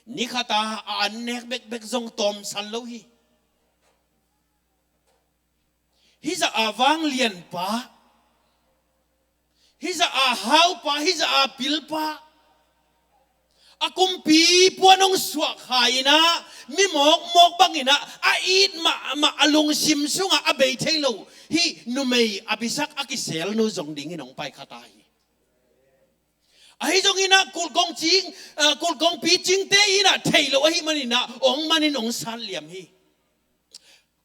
Ni khata a an nek bekbek zong tawmsan lo hi. Hih zah a vanglianpa, hih zah a haupa, hih zah a pilpa, A kumpi puan hong suah kha in ah, mi mawkmawk bangin ah, a it mahmah, a lungsim sungah a bei thei lo hih numei Abisak a kiselnu zong dingin hong pai kha ta hi. Ahi zongin ah kulhkong cing, ah, kulhkong picingte in ah thei lo ahih manin ah hong manin hong sat liam hi.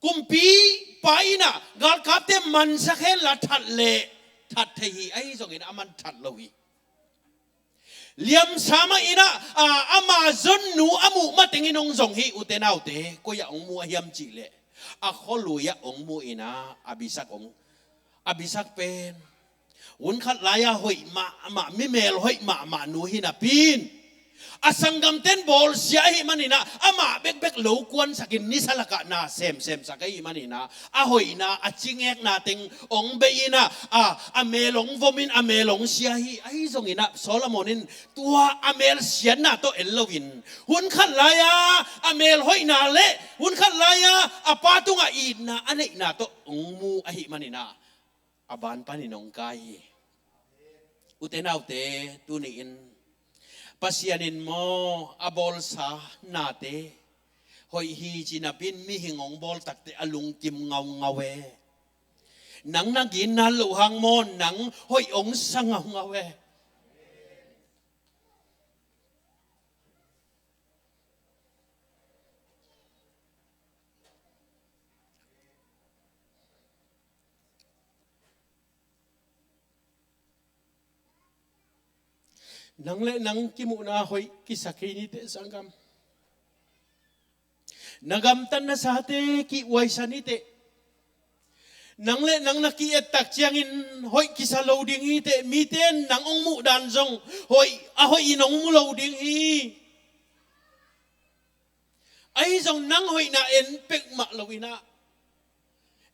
Kumpipa in ah galkapte mansak henla that leh that thei hi, ahi zongin aman that lo hi. Liamsa mah in ah, ah, ama zonnu a muh matengin hong zong hi, ute naute. Koi ah hong mu a hiam cih leh, a khualui ah hong mu in ah, Abisak hong, Abisak pen hun khat lai-a hoih mahmah, mi mel hoih mahmah nu hi napi in, a sanggamten bawlsia ahih manin ah, amah bekbek lo kuansakin nisa lakah na semsemsak ahih manin ah, a hoihna, a cingekna teng hong bei in ah, a, a mel hong vomin, a mel hong sia hi. Ahi zongin ah Solomon in tua a mel siatna tawh en loin, hun khat lai-a a mel hoihna le hun khat lai-a a pa tungah itna a neihna tawh hong mu ahih manin ah, a ban panin hong kai hi. Ute naute, tuni-in Pasian in maw, a bawlsa nate hoih hi ci napi in mihing hong bawl takteh a lungkim ngaungau e. Nang na ginna loh hang maw, nang hoih hong sa ngaungau e. Nang le nang kimuhna hoih kisa kei niteh, sanggam. Na gamtat nasate kihuaisa niteh. Nang le nang na ki-et tak ciangin hoih kisa lo ding hiteh. Mite in nang hong muh dan zong hoih, a hoih in hong mu lo ding hi. Ahi zong nang hoihna en pek mah lo in ah,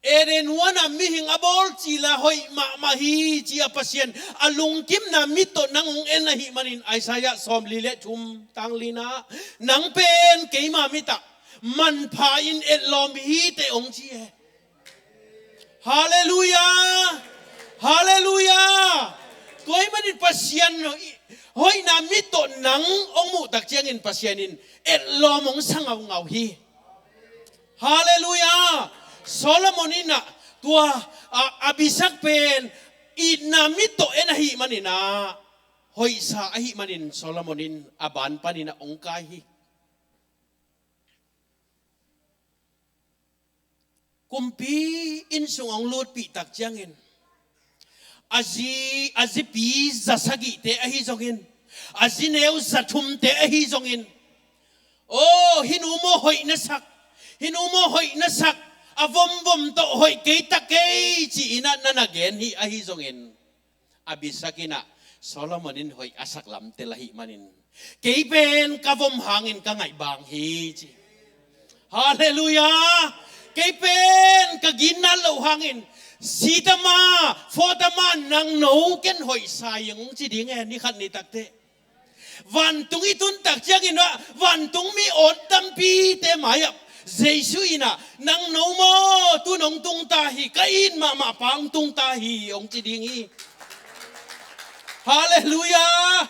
Eden huan ah mihing a bawl cil a hoih mahmah hi ci-a Pasian a lungkimna mit tawh nang hong en ahih manin, Isaiah sawmli le thum, tang lina, nang pen keima mit ah manpha in etlawm hiteh hong ci e. Halleluiah! Halleluiah! Tua ahih manin Pasian hoihna mit tawh nang hong muh tak ciangin Pasian in etlawm hong sa ngaungau hi. Halleluiah! Solomon in ah tua, a, Abisak pen itna mit tawh en ahih manin ah, hoihsa ahih manin Solomon in a ban panin ah hong kai hi. Kumpi inn sung hong lutpih tak ciangin, a zi, a zipi za sagihte ahi zongin, a zi neu za thumte ahi zongin, "Aw, hih nu maw hoih na sak, hih nu maw hoih na sak, a vomvom tawh hoih kei ta kei," ci-in ah na na gen hi. Ahi zongin Abisak in ah Solomon in hoih a sak lam tel ahih manin, "Kei pen ka vom hangin ka ngaih bang hi," ci. Halleluiah! "Kei pen ka ginna loh hangin, sitama, fotama, nangno ken hoihsa ing," hong ci ding e, ni khat ni takteh. Vantung i tun tak ciangin ah, vantung mi awn tampite mai-ah Jesu in ah, "Nangno maw, tu-in hong tung ta hi, ka it mahmah pa hong tung ta hi," hong ci ding hi. Halleluiah!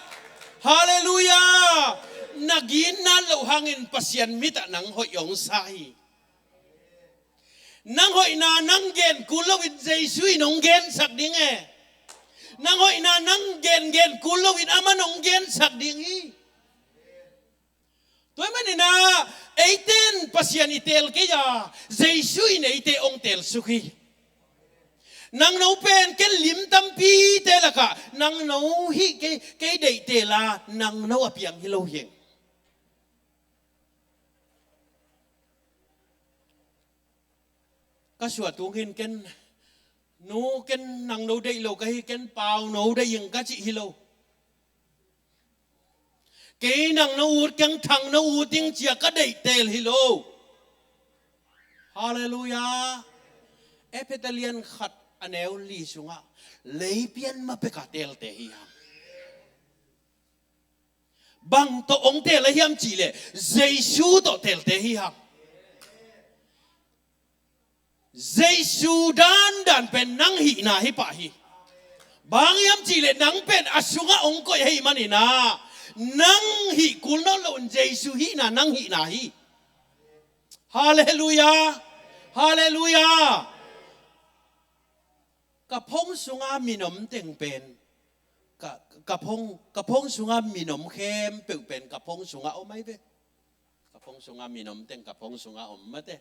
Halleluiah! Na ginna loh hangin Pasian mit ah nang hoih hong sa hi. Nang hoihna nang gen kul loin Jesu in hong gensak ding e. Nang hoihna nang gen, gen kul loin aman hong gensak ding hi. Tua ahih manin ah, eite in Pasian i teel kei a, Jesu in eite hong teelsuk hi. "Nangno pen ken lim tampite lakah nangno hih kei, kei deih teel a, nangno a piang hi lo hi ing." Ka suah tung hin ken, "Nu, ken nangno deih lo ka hi, ken pauno deih ing," ka cih hi lo. "Kei nangno ut keng, thangno ut ing," ci-a ka deih teel hi lo. Halleluiah. Efesa lian khat a neu li sungah, "Lei pian ma pek a teelte hi hang." Bang tawh hong teel a hiam cih leh, Jesu tawh teelte hi hang. Jesu dandan pen nang hihna hi pah hi. Bang hiam cih leh nang pen a sungah hong koih ahih manin ah, Nang hih kul nawn loin Jesu hihna nang hihna hi. Halleluiah. Halleluiah. Ka phone sunga min om teng pen, ka, ka phone, ka phone sunga min om khempeuh pen ka phone sunga om ahi ve. Ka phone sunga min om teng ka phone sunga om mate.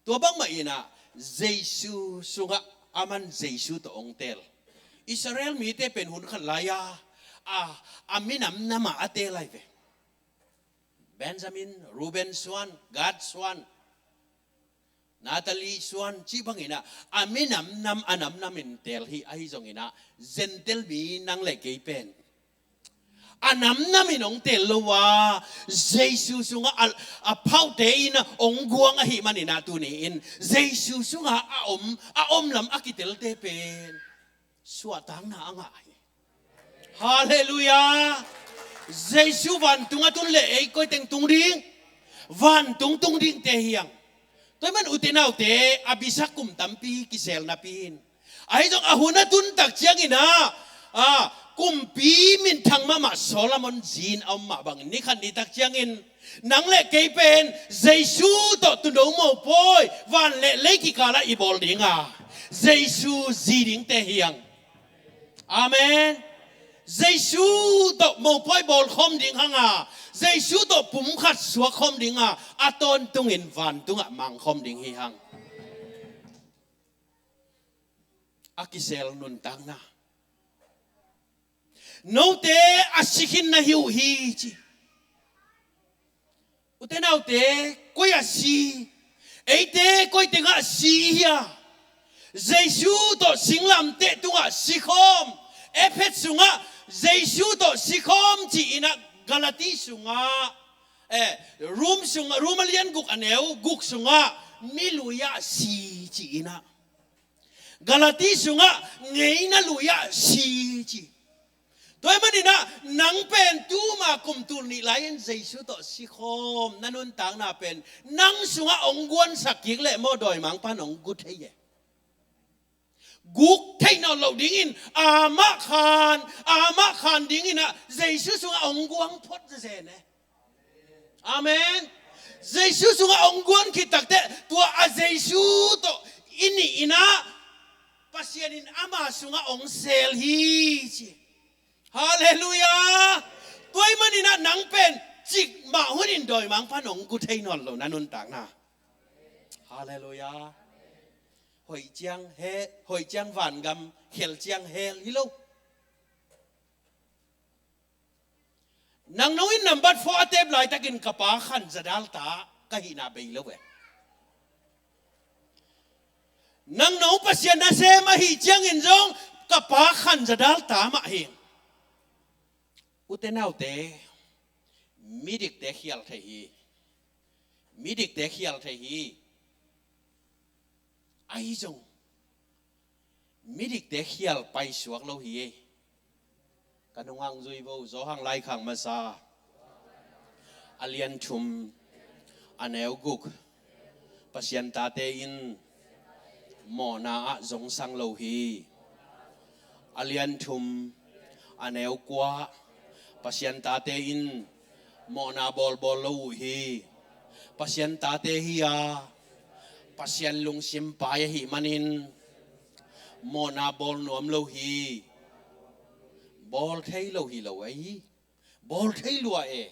Tua bangmah inah Jesu sungah aman Jesu tawh ong tel. Israel mite pen hun khat lai-a a, a minam namah a tel ahi ve. Benjamin, Reuben suan, Gad suan, Naphtali suan cih banginah a minam nam a namnam in tel hi. Ahi zonginah Gentile mi nang le kei pen a namnam in ong tel lo a, Jesu sungah a, a phaute in ong guang ahih maninah tuni-in Jesu sungah a om, a om lam a kitelte pen suahtakna a ngah hi. Halleluiah. Jesu vantung a tun leh ei koi teng tung ding? Vantung tung dingte hi hang. Tua ahih man ute naute, a bisak kum tampi kisel napi in, ahi zong a hun a tun tak ciangin ah, a, kumpi minthang mahmah Solomon zi-in a om mah bangin ni khat ni tak ciangin nang le kei pen Jesu tawh tuuno mopawi van le lei kikalah i bawl dinga, Jesu zi dingte hi hang. Amen. Jesu tawh mopawi bawl khawm ding hanga, Jesu tawh pumkhat suak khawm dinga, a tawntungin vantungah mang khawm ding hi hang. A kisel nuntakna. Note a si khin na hi uh hi ci. Ute naute, koi a si? Eite koi tengah si hia? Jesu tawh singlamteh tungah si khawm. Efesa sungah Jesu tawh si khawm ci-inah, Galati sungah, eh, Rom sungah, Rom a lian guk a neu guk sungah mi lui-ah si ci-inah, Galati sungah ngeina lui-ah si ci. Tua ahih maninah nang pen tuma kum tul nih lai-in Jesu tawh si khawm na nuntakna pen nang sungah ong guansak kik leh maw, dawimangpa'n ong gu thei e. Guk theih nawn loh dingin amah khan, amah khan dinginah Jesu sungah ong guang phot zezen e. Amen. Jesu sungah ong guan khit takteh tua a Jesu tawh i nihinah Pasian in ama sungah ong sel hi ci. Halleluiah. Tua ahih maninah nang pen cikmah hunin dawimangpa'n ong gu thei nawn lo na nuntakna. Halleluiah. Hoih ciang he, hoih ciang vangam, khel ciang hell hi lo. Nangno in nambat four a tep laitakin ka pa khanzadal ta ka hihna bei lo e. Nangno Pasian nasem ahih ciangin zong ka pa khanzadal ta mah hi. Ute naute, midikte khial thei hi. Midikte khial thei hi. Ahi zong midikte khial paisuak lo hi. Ka nungah zui vo, Johan laikhak masa a lian thum a neu guk. Pasian tate in mawhna ah zongsang lo hi. A lian thum a neu kua. Pasian tate in mawhna bawlbawl lo uh hi. Pasian tate hi a, Pasian lungsim pai ahih manin mawhna bawl nuam lo hi. Bawl thei lo hi lo ahi. Bawl thei lua e.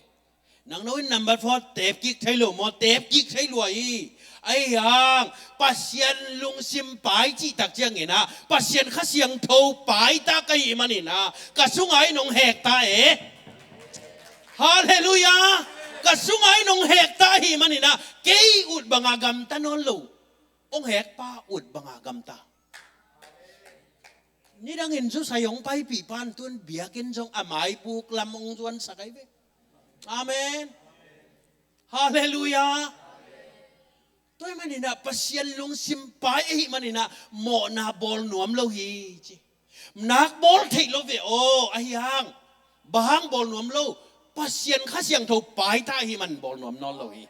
Nangno in nambat four tep kik thei lo maw? Tep kik thei lua hi. Ahi hang Pasian lungsim pai cih tak ciangin ah Pasian Kha Siangtho pai ta ka hih manin ah ka sungah in hong hek ta e. Halleluiah. Ka sungah in hong hek ta ahih manin ah kei ut banga gamta nawn lo, hong hekpa ut banga gamta. Nidangin zusai hong paipih pan tun biakinn zong a maibuk lam hong zuansak ahi ve. Amen. Halleluiah. Tua ahih manin ah Pasian lungsim pai ahih manin ah mawhna bawl nuam lo hi ci. Nak bawl theih lo ve aw, ahi hang bang hang bawl nuam lo? Pasian Kha Siangtho pai ta ahih man bawl nuam nawn lo hi.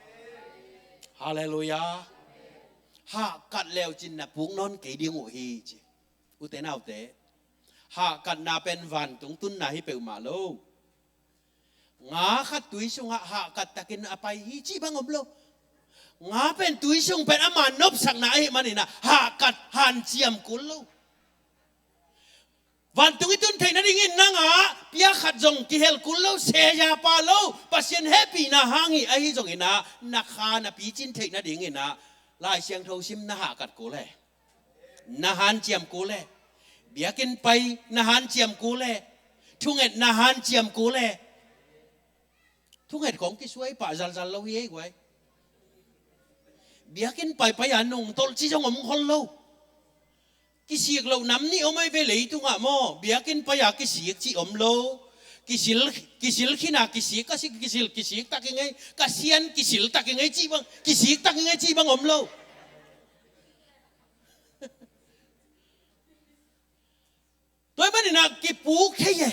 Halleluiah. Hahkat leucin na puk nawn kei ding uh hi ci. Ute naute, Hahkatna pen vantung tunna hi peuhmah lo. Nga khat tui sungah hahkat takin a pai hi cih bang om lo. Nga pen tui sung pen ama nopsakna ahih manin ah hahkat hanciam kul lo. Vantung i tun theih nadingin nang ah pia khat zong kihel kul lo, seya pa lo, Pasian hehpihna hang hi. Ahi zongin ah na kha na picin theih nadingin ah Lai Siangtho sim na hahkat kul e. Na hanciam kul e. Biakinn pai na hanciam kul e. Thunget na hanciam kul e. Thunget khong kisuai pah zalzal lo hi ei guai. Biakinn paipai a nungtolh ci zong om khol lo. Kisik loh nam nih om ei ve leitungah maw? Biakinn pai a kisik ci om lo. Kisil, kisil khin a kisik, ka sik kisil, kisik tak i ngei, ka sian kisil tak i ngei cih bang, kisik tak i ngei cih bang om lo. Tua ahih manin ah kipuk thei e.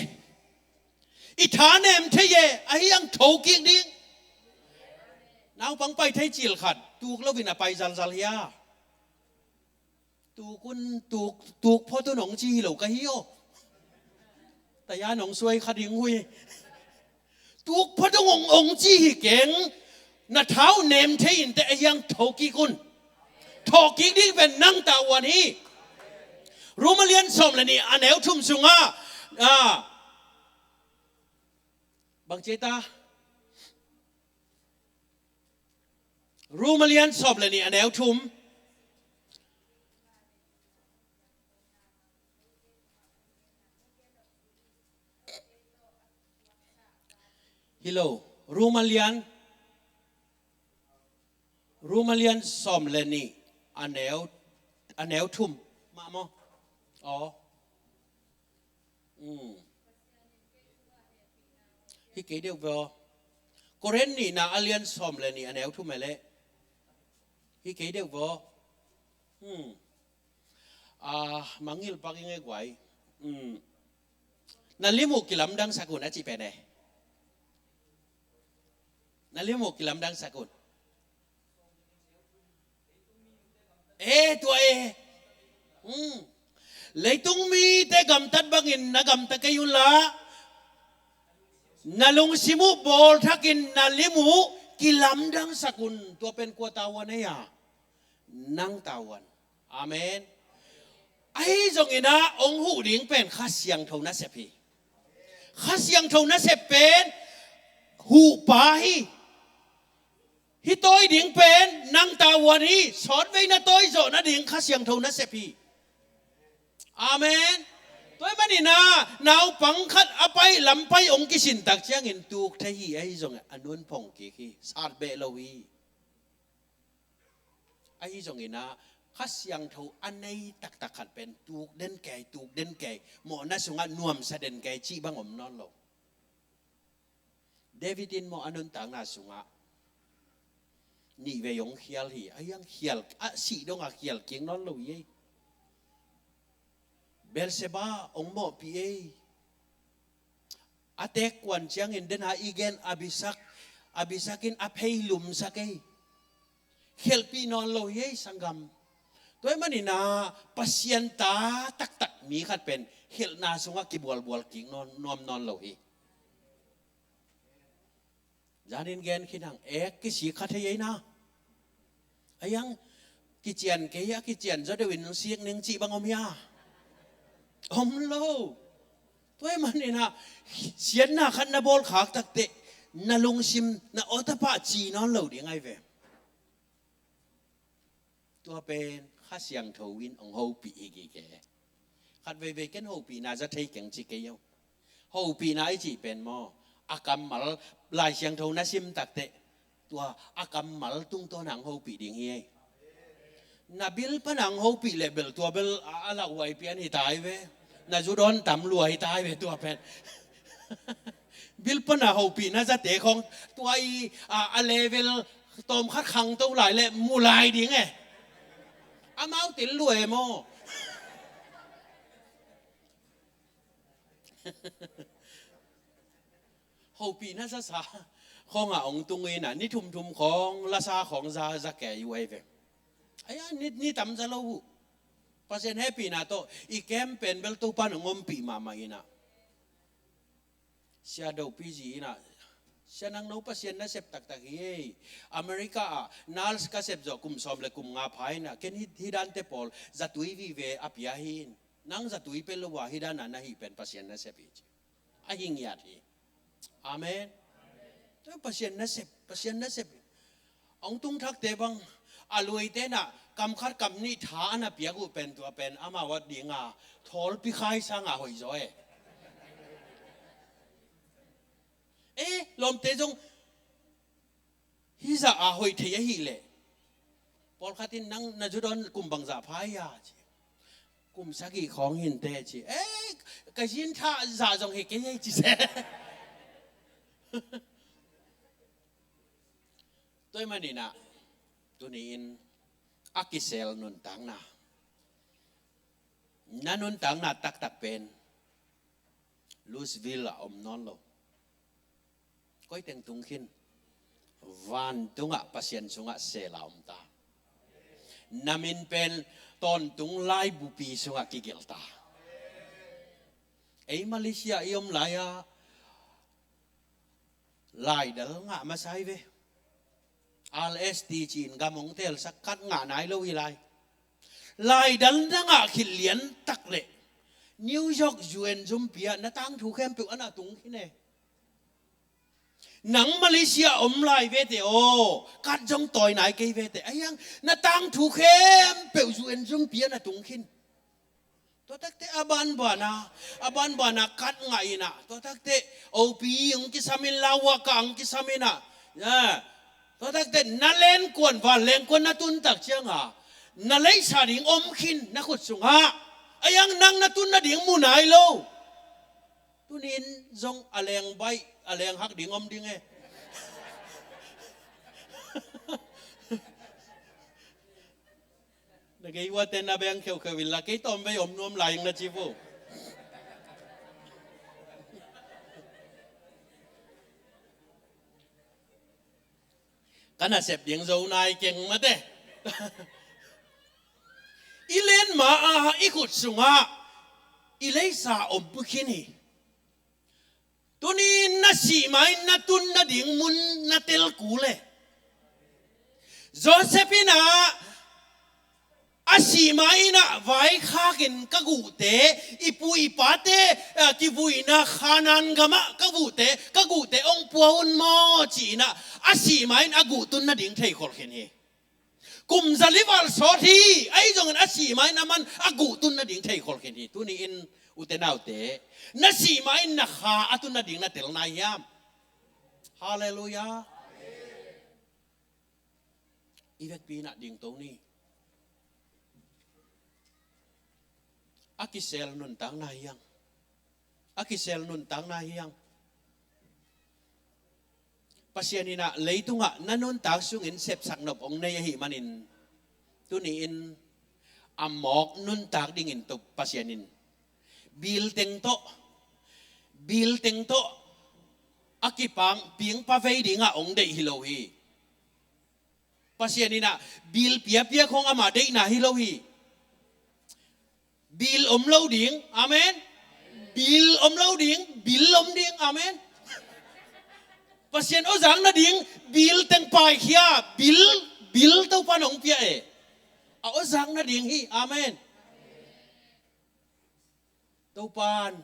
I tha nem thei e. Ahi hang tho kik ding. Naupang pai thei cil khat tuk loin a pai zalzal hi a. Tuk un, tuk, tuk phot un hong ci hi lo ka hi aw. Taya nong suai kha ding hui. Tuk phot un hong, hong ci hi keng. Na tha uh nem thei inteh, ahi hang tho kik un. Tho kik ding pen nang tavuan hi. Rom a lian sawm le nih a neu thum sungah, ah, bang ci ei ta? Rom a lian sawm le nih a neu thum. Hi lo, Rom a lian, Rom a lian sawm le nih a neu, a neu thum mah maw? Aw. Mm. Hi kei deuh ve aw. Korin nihna a lian sawm le nih a neu thum e leh. Hi kei deuh ve aw. Hmm. Ah, mangngilh pak i ngei guai. Hmm. Na lim uh kilamdangsak un a cih pen e. Na lim uh kilamdangsak un. E, tua e. Hmm. Leitung mite gamtat bangin na gamta kei unla, na lungsim uh bawlthakin na lim uh kilamdangsak un. Tua pen kua tavuan ei a? Nang tavuan. Amen. Ahi zongin ah hong huh ding pen Kha Siangtho nasep hi. Kha Siangtho nasep pen huhpa hi. Hih tawi ding pen nang tavuan hi. Sawtvei na tawi zawh nading Kha Siangtho nasep hi. Amen. Tua ahih manin ah naupang khat a pai, lam pai hong kisin tak ciangin tuk thei hi. Ahi zongin a nun phong kik hi. Sat beh lo hi. Ahi zongin ah Kha Siangtho a nei taktak khat pen tuk den kei, tuk den kei, mawhna sungah nuamsa den kei cih bang om nawn lo. David in maw a nuntakna sungah nih vei hong khial hi. Ahi hang khial, a sih dongah khial kik nawn lo hi ei. Beelzebub hong mawhpih ei. A teek kuan ciangin den a i gen Abisak, Abisak in a phei lumsak ei. Khelhpih nawn lo hi ei sanggam. Tua ahih manin ah Pasian ta taktak mi khat pen khelhna sungah kibualbual kik nawn, nuam nawn lo hi. Zanin gen khin hang, ek kisik kha thei ei na. Ahi hang kician kei a, kician zaw deuhin sik ning cih bang om hia? Om lo. Tua ahih manin ah siatna khat na bawl khak takteh na lungsim na awtapah ci nawn lo ding ahi ve. Tua pen Kha Siangtho in hong hopih hi gige. Khat veivei ken hopihna za thei keng ci kei o. Hopihna i cih pen maw, a kammal, Lai Siangtho na sim takteh tua a kammal tungtawn hong hopih ding hi ei. Na bil pan hong hopih leh bel tua bel a, a lauhuai pian hi tai ve. Na zu dawn tam lua hi tai ve tua pen. Bil pana hopihna zate khong tua i, a, a level tawmkhat khangto lai leh mu lai ding e. Amau til lua e maw? Hopihna zasa khawngah hong tung in a, ni thumthum khawng lasa khawng za, za kei uh ahi ve. Aia, ni, ni tam za lo uh. Pasian hehpihna tawh i kem pen bel Topa nong ompih mahmah inah. Sia Dopi zi inah, sia nang no Pasian nasep taktak hi ei. America ah nurse ka sep zawh kum sawm le kum nga pha inah, ken hi, hi dante pawl zatui vive a pia hi in. Nang zatui pe lo a hi dana na hih pen Pasian nasep hi ci. A hi ngiat hi. Amen. Tua Pasian nasep, Pasian nasep. Hong tung thakte bang a luite nah kam khat kam nih tha a na piak uh pen tua pen amau a dinga thawlpi khai sanga hoih zaw e. Eh, lawmte zong hih zah a hoih thei ahih leh, pawlkhat in nang na zu dawn kum bangzah pha hia ci. Kum sagih khawng hinteh ci. Eh, ka zin thah zah zong hi kei hei ci se. Tua ahih maninah tuni-in a kisel nuntakna, na nuntakna taktak pen Louisville ah om nawn lo. Koi teng tung khin? Vantungah Pasian sungah sel a om ta. Na min pen tawntung laibupi sungah kigelh ta. Ei Malaysia i om lai-ah laidal ngah masa hi ve. R S T ci-in gam hong telsak, kat ngah nai lo hi lai. Laidal na ngah khit lian tak leh New York U N zumpi ah na tangthu khempeuh a na tung khin e. Nang Malaysia om lai vete aw, kat zong tawi nai kei vete. Ahi hang na tangthu khempeuh U N zumpi ah na tung khin. Tua takte a banbana, a banbana kat ngah inah, tua takte opi hong kisam in, lauhuaka hong kisam inah. Ya. Tua takte na lengkuan, van lengkuan na tun tak cianga na leihsa ding om khin na khut sungah. Ahi hang nang na tun nading mu nai lo. Tuni-in zong a leng baih, a leng hak ding om ding e. Na gei uate na beng kheukheu inla, kei tawm vei om nuam lai ing na ci vo. Ka nasep ding zo nai keng mate. I len ma-a i khut sungah i leisa om khin hi. Tuni na sih ma-in na tun nading mun na tel kul e. Joseph in ah a sih ma-in ah vaikhakin ka guhte, i pu i pate, eh, kivuina Khanaan gamah ka guhte, ka guhte ong pua un maw ci-in ah a sih ma-in a guhtun nading theikhol khin hi. Kum za li val sawt hi, ahi zongin a sih ma-in a man a guhtun nading theikhol khin hi. Tuni-in ute naute, na sih ma-in na kha a tun nading na tel nai hiam? Halleluiah. I vekpi-in ah dingto ni. A kisel nuntakna hiang. A kisel nuntakna hiang. Pasian in ah leitungah na nuntak sungin sepsak nop ong nei ahih manin, tuni-in a mawk nuntak dingin tua Pasian in bil teng tawh, bil teng tawh a kipang pingpa vei dingah ong deih hi lo hi. Pasian in ah bil piapia khong ama deihna hi lo hi. Bil om lo ding. Amen. Bil om lo ding. Bil om ding. Amen. Pasian awzak nading bil teng paikhia. Bil, bil Topa in ong pia e. A awzak nading hi. Amen. Topa in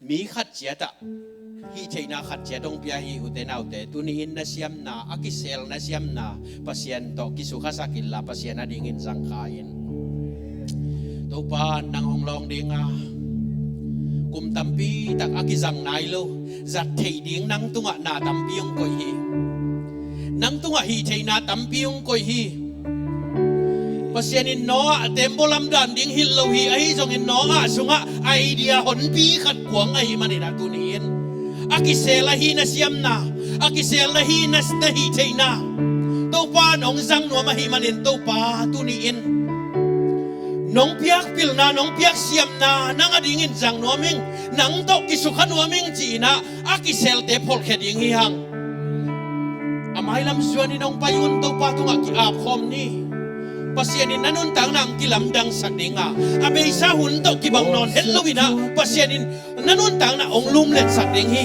mi khat ciat ah hih theihna khat ciat ong pia hi. Ute naute, tuni-in na siamna, a kisel na siamna Pasian tawh kisukhasak inla, Pasian adingin zangkha in. Topa nang hong lawng dinga, kum tampi tak a kizang nai lo, zat theih ding nang tungah na tampi ong koih hi. Nang tungah hih theihna tampi ong koih hi. Pasian in Noah tembaw lamdang ding hilh lo hi, ahi zongin Noah sungah idea honpi khat kuang ahih manin ah tuni-in a kisel ahi na siamna, a kisel ahi na, na hih theihna Topa in ong zang nuam ahih manin Topa tuni-in nong piak pilna, nong piak siamna nang adingin zang nuam ing, nang tawh kisukha nuam ing ci-in ah a kiselte pholhkhia ding hi hang. A mailam zuanin ong pai un, Topa tungah ki-ap khawm ni. Pasian in na nuntakna hong kilamdangsak ding a, a beisa hun tawh kibang nawn het loin ah Pasian in na nuntakna hong lumletsak ding hi.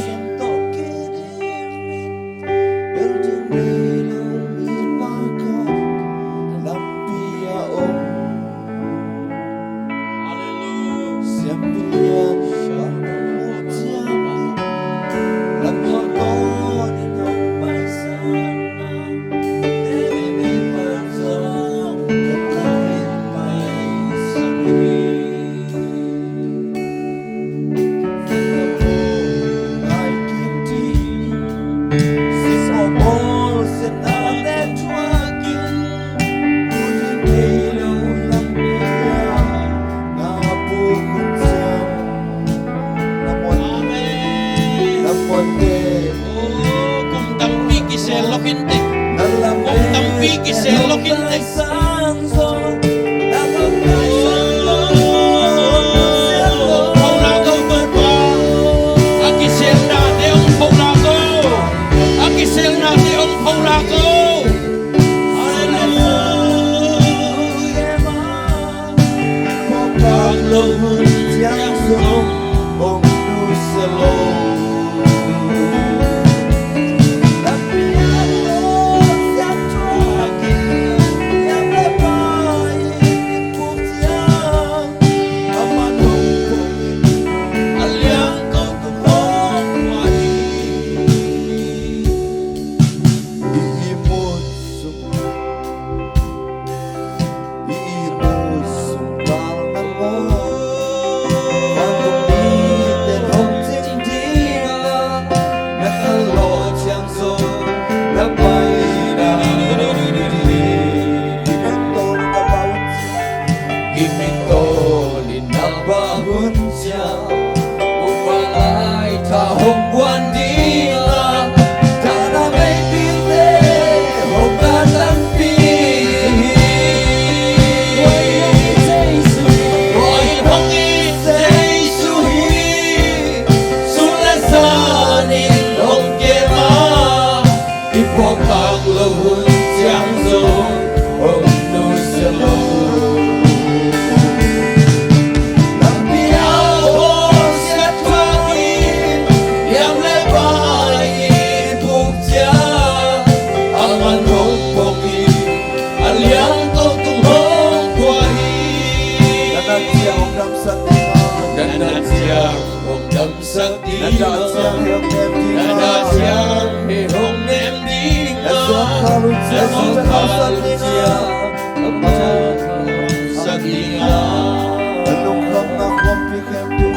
Amen. Kum tampi kisel lo khin teh. Kum tampi kisel lo khin teh. Pholak o Topa. A kiselnate hong pholak o. A kiselnate hong pholak o. Hallelujah. I phawk khak loh hun ciang zong hong nusia lo. Lampi a bawlsiat thuak in, liam le bai i puk ciang, a man hong phawk in, a liang ko tung hong pua hi. Na nat ciang hong damsak ding a. Na nat ciang hong dam sak ding a, na dah ciang hei hong nem ding a, na dah ciang hei hong nem ding a, na zuak khak hun ciang, na zuak khak hun ciang, na dah sak ding a. Na lungkhamna khuampi khempeuh,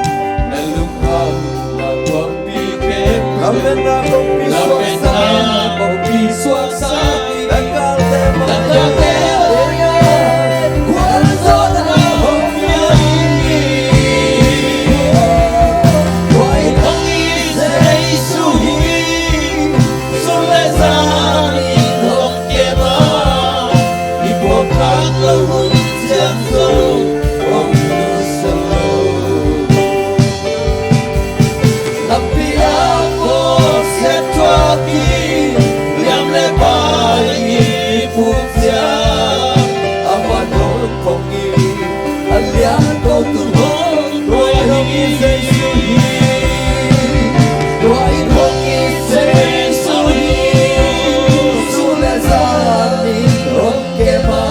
na lungkhamna khuampi khempeuh, lametna kongpi, lametna kongpi suaksak ding a. Lampi a bawlsiat thuak in, liam le bai i puk ciang, a man hong phawk in, a liang ko tung hong pua hi. Tua in hong it Jesu hi. Sum le za in hong kem a,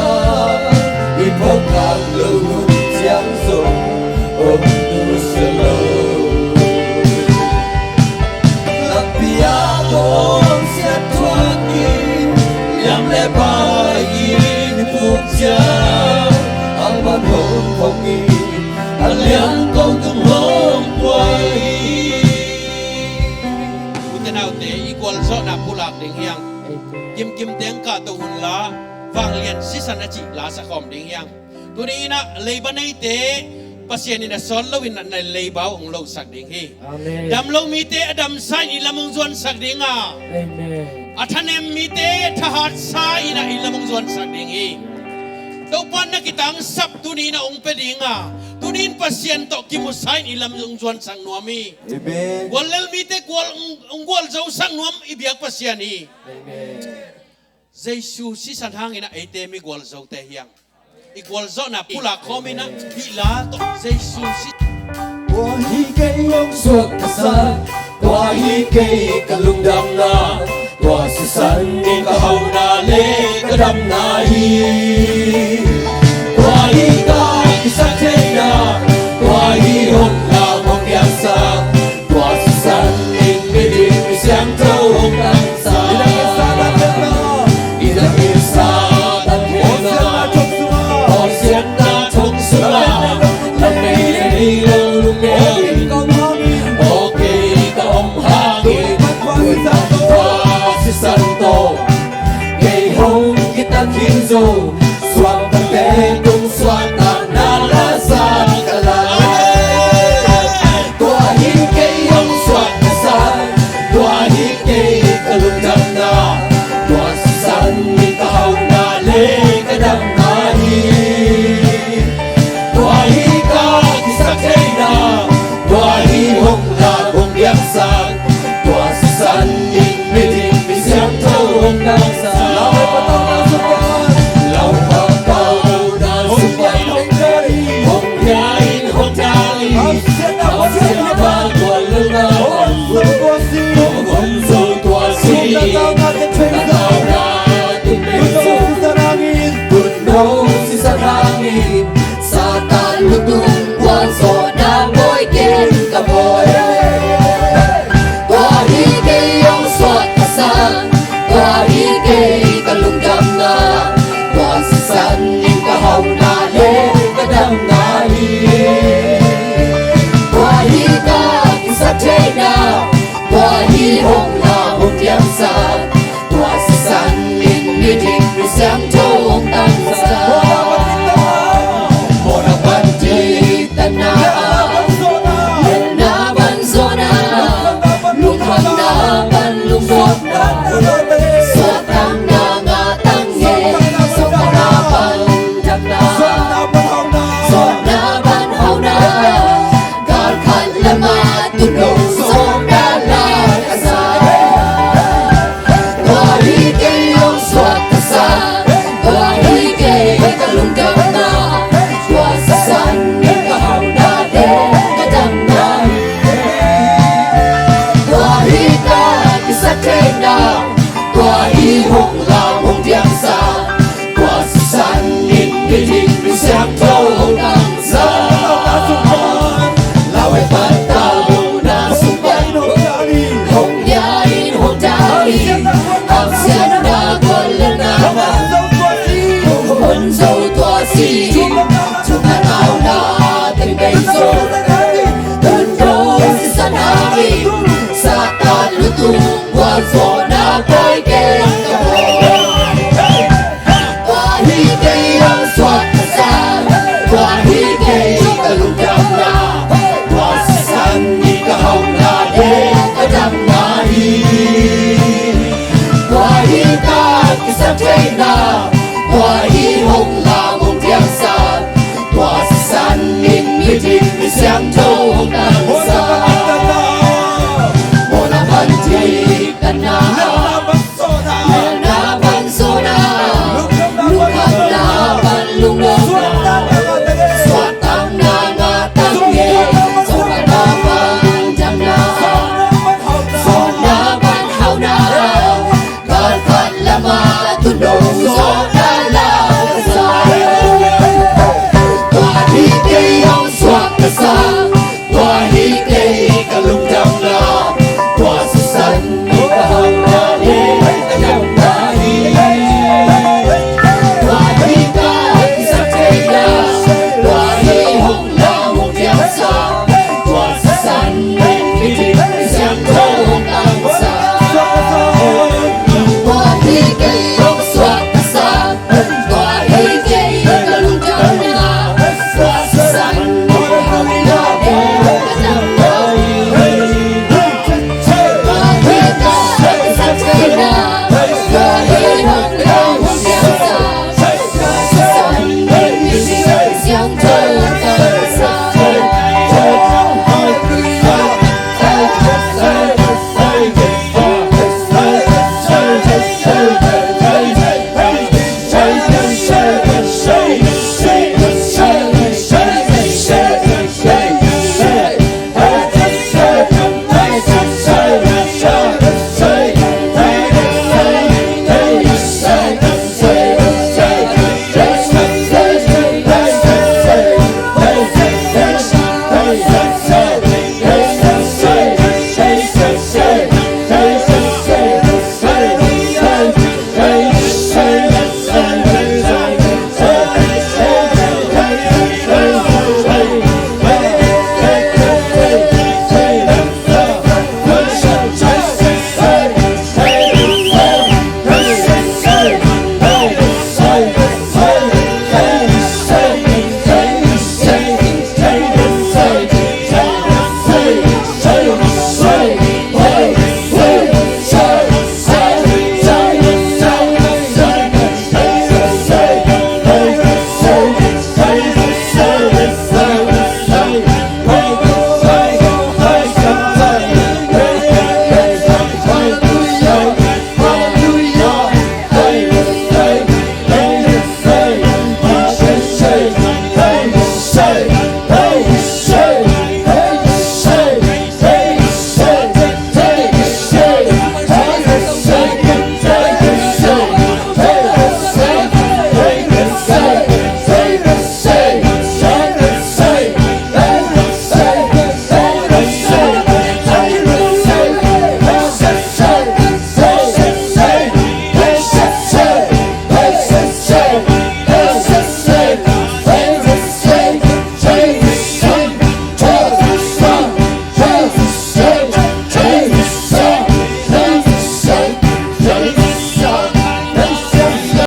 i phawk khak loh hun ciang zong hong nusia lo. Lampi a bawlsiat thuak in, liam le bai in i puk ciang, a man hong phawk in, a liang ko tung hong pua hi. Ute naute, i gualzawhna pulak ding hi hang. Kimkim teng kahto hun la, vanglian sisan a cih la sakhawm ding hi hang. Tuni in ah leiba neite Pasian in a sawt loin a leiba uh hong losak ding hi. Amen. Dam lo mite a damsa in i lam hong zuansak ding a, amen, a thanem mite thahatsa in ah i lam hong zuansak ding hi. Topa in na kitangsap tuni in ah hong pia ding a, tuni in Pasian tawh kimusa in i lam hong zuansak nuam hi. Amen. Guallel mite gual, hong, hong gualzosak nuam i biak Pasian hi. Amen. Jesu sisan hangin ah eite mi gualzote hi hang. I gualzawhna pulak khawm in ah, hih la tawh Jesu si. Tua hi kei hong suak ka san, tua hi kei ka lungdamna, tua sisan in ka hauhna le ka damna hi. Tua hi ka kisaktheihna, tua hi hong lam hong piangsak, tua sisan in midim misiangtho hong tangsak. I dang in Satan hehna, i dang in Satan hehna, awlsiatna thong sungah, lameilei lo lungel in, aw kei ka om hangin, tua sisan tawh kei hong kitat khin zo, suangtalte tung suahtakna la za ka la. Tua hi kei hong suak ka san, tua hi kei ka lungdamna, tua sisan in ka hauhna le ka damna hi. Tua hi ka kisaktheihna, tua hi hong lam hong piangsak, tua sisan in midim misiangtho hong tangsak. Lau Pau National Squad, Lau Pau National Squad, hong bia in hong dal in, hong siat na pa tua lungdam, hong hong zo tua si, na tau na te teng zo, na tau na te teng zo, tun no sisan hangin, Satan lutung gualzawhna bawi ken ka bawi. Tua hi kei hong suak ka san, tua hi kei ka lungdamna, tua sisan in ka hauhna le ka damna hi. Tua hi ka kisaktheihna, tua hi hong lam hong piangsak, tua sisan in midim misiangtho hong tangsak. Mawhna pan diktana, liatna pan zawhna, lungkhamna pan lungdamna, suahtakna ngah tang ngen, suahtakna pan damna, suahtakna pan hauhna, gal khat lamah tun lo